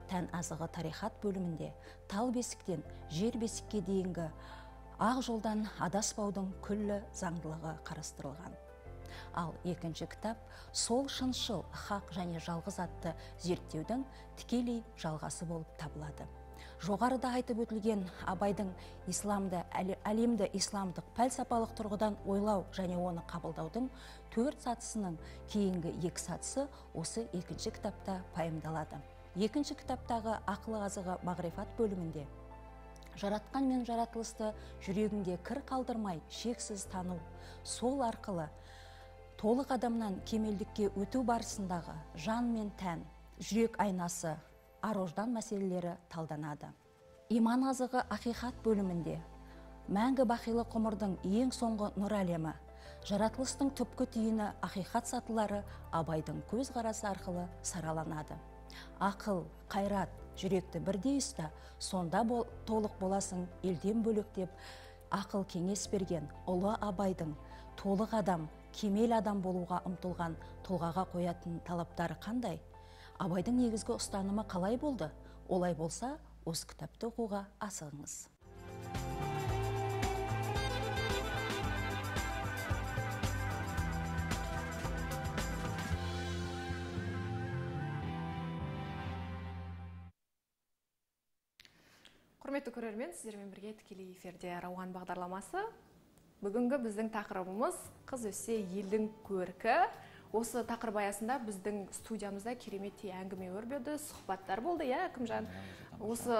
Тән азығы тарихат бөлімінде тал бесіктен жер бесікке дейінгі ақ жолдан адаспаудың күллі заңдылығы қарастырылған. Ал екінші кітап сол шыншыл, хақ және жалғыз атты зерттеудің тікелей жалғасы болып табылады. Жоғарыда айтып өтілген Абайдың исламды, әлемді исламдық пәлсапалық тұрғыдан ойлау және оны қабылдаудың 4 сатысының кейінгі 2 сатысы осы екінші кітапта пайымдалады. Екінші кітаптағы ақыл азығы мағрифат бөлімінде жаратқан мен жаратылысты жүрегіңде кір қалдырмай шексіз тану, сол арқылы толық адамнан кемелдікке өту барысындағы жан мен тән, жүрек айнасы, арождан мәселелері талданады. Иман азығы ақиқат бөлімінде мәңгі бақилық ғұмырдың ең соңғы нұр әлемі, жаратылыстың түпкі түйіні ақиқат сатылары Абайдың көзқарасы арқылы сараланады. Ақыл, қайрат, жүректі бірдей ұста, сонда толық боласың елден бөлек деп ақыл кеңес берген ұлы Абайдың толық адам, кемел адам болуға ұмтылған тұлғаға қоятын талаптары қандай? Абайдың негізгі ұстанымы қалай болды? Олай болса, осы кітапты оқуға асығыңыз. Құрметті көрермен, сіздермен бірге тікелей эфирде Рауан бағдарламасы. Бүгінгі біздің тақырыбымыз қыз өссе елдің көркі. Осы тақырып аясында біздің студиямызда кереметтей әңгіме өрбіді, сұхбаттар болды, иә, Әкімжан? Осы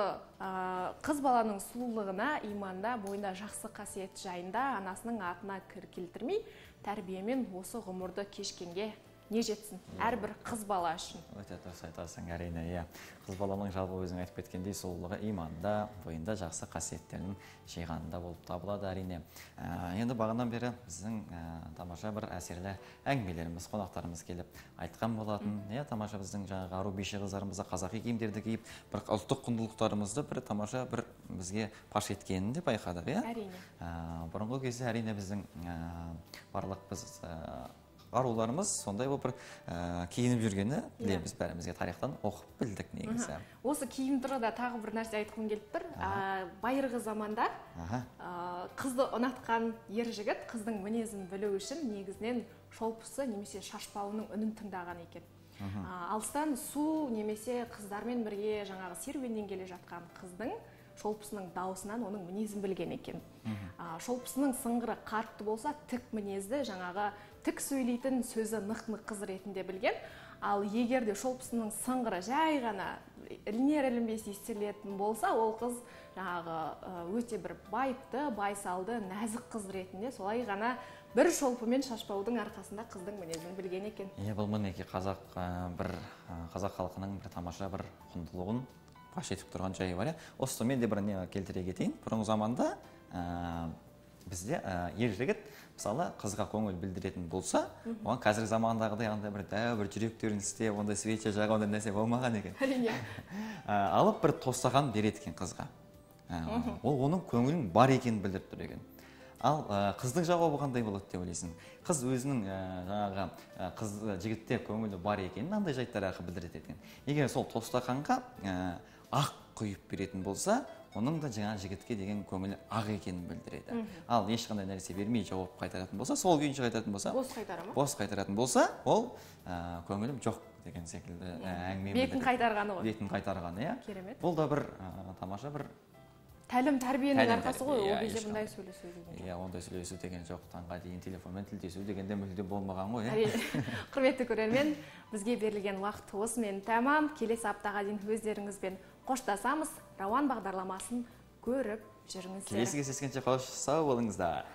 қыз баланың сұлулығына, иманда, бойында жақсы қасиет жайында анасының атына кір келтірмей, тәрбиемен осы ғұмырды кешкенге не жетсін әрбір қыз бала үшін. Өте дұрыс айтасың, әрине, иә. Қыз баланың жалпы өзің айтып кеткендей сұлулығы иманда, бойында жақсы қасиеттерінің жиғанында болып табылады, әрине. Енді бағанадан бері біздің тамаша бір әсерлі әңгімелеріміз, қонақтарымыз келіп айтқан болатын. Иә, тамаша біздің жаңағы ару биші қыздарымызды қазақи киімдерді киіп, бір ұлттық құндылықтарымызды бір тамаша бір бізге паш еткенін де байқадық, иә? Әрине. Бұрынғы кезде әрине біздің барлық біз аруларымыз сондай болып бір киініп жүргені білеміз, бәрімізге тарихтан оқып білдік негізі. Осы киім туралы тағы бір нәрсе айтқым келіп тұр. Байырғы заманда қызды ұнатқан ер жігіт қыздың мінезін білу үшін негізінен шолпысы немесе шашпауының үнін тыңдаған екен. Алыстан су немесе қыздармен бірге жаңағы серуеннен келе жатқан қыздың шолпысының дауысынан оның мінезін білген екен. Шолпысының сыңғыры қатты болса, тік мінезді, жаңағы тік сөйлейтін, сөзі нық-нық қыз ретінде білген. Ал егер де шолпысының сыңғыры жай ғана ілінер ілінбес естілетін болса, ол қыз жаңағы өте бір байыпты, байсалды, нәзік қыз ретінде солай ғана бір шолпымен шашпаудың арқасында қыздың мінезін білген екен. Иә, бұл мінекей қазақ бір қазақ халқының бір тамаша бір құндылығын паш етіп тұрған жайы бар. Осы мен де бір не келтіре кетейін. Бұрынғы заманда бізде ер жігіт мысалы қызға көңіл білдіретін болса, оған қазіргі замандағыдай андай бір дәу бір жүректерін істеп, ондай свеча жағып, ондай нәрсе болмаған екен. Әрине. Алып бір тостаған береді екен қызға. Ол оның көңілінің бар екенін білдіріп тұр екен. Ал қыздың жауабы қандай болады деп ойлайсың? Қыз өзінің жаңағы қыз жігітте көңілі бар екенін андай жайттар арқылы білдіреді екен. Егер сол тостақанға ақ құйып беретін болса, оның да жаңа жігітке деген көңілі ақ екенін білдіреді. Ал ешқандай нәрсе бермей жауап қайтаратын болса, сол күйінше қайтаратын болса, бос қайтара ма? Бос қайтаратын болса, ол көңілім жоқ деген секілді әңгіме. Бетін қайтарғаны ғой. Бетін қайтарғаны, иә. Керемет. Бұл да бір тамаша бір тәлім тәрбиенің арқасы ғой, ол кезде бұндай сөйлесу деген жоқ. Иә, ондай сөйлесу деген жоқ, таңға дейін телефонмен тілдесу деген де мүлде болмаған ғой, иә. Құрметті көрермен, бізге берілген уақыт осымен тәмам. Келесі аптаға дейін өздеріңізбен қоштасамыз. Рауан бағдарламасын көріп жүріңіздер. Келесі кездескенше қош, сау болыңыздар.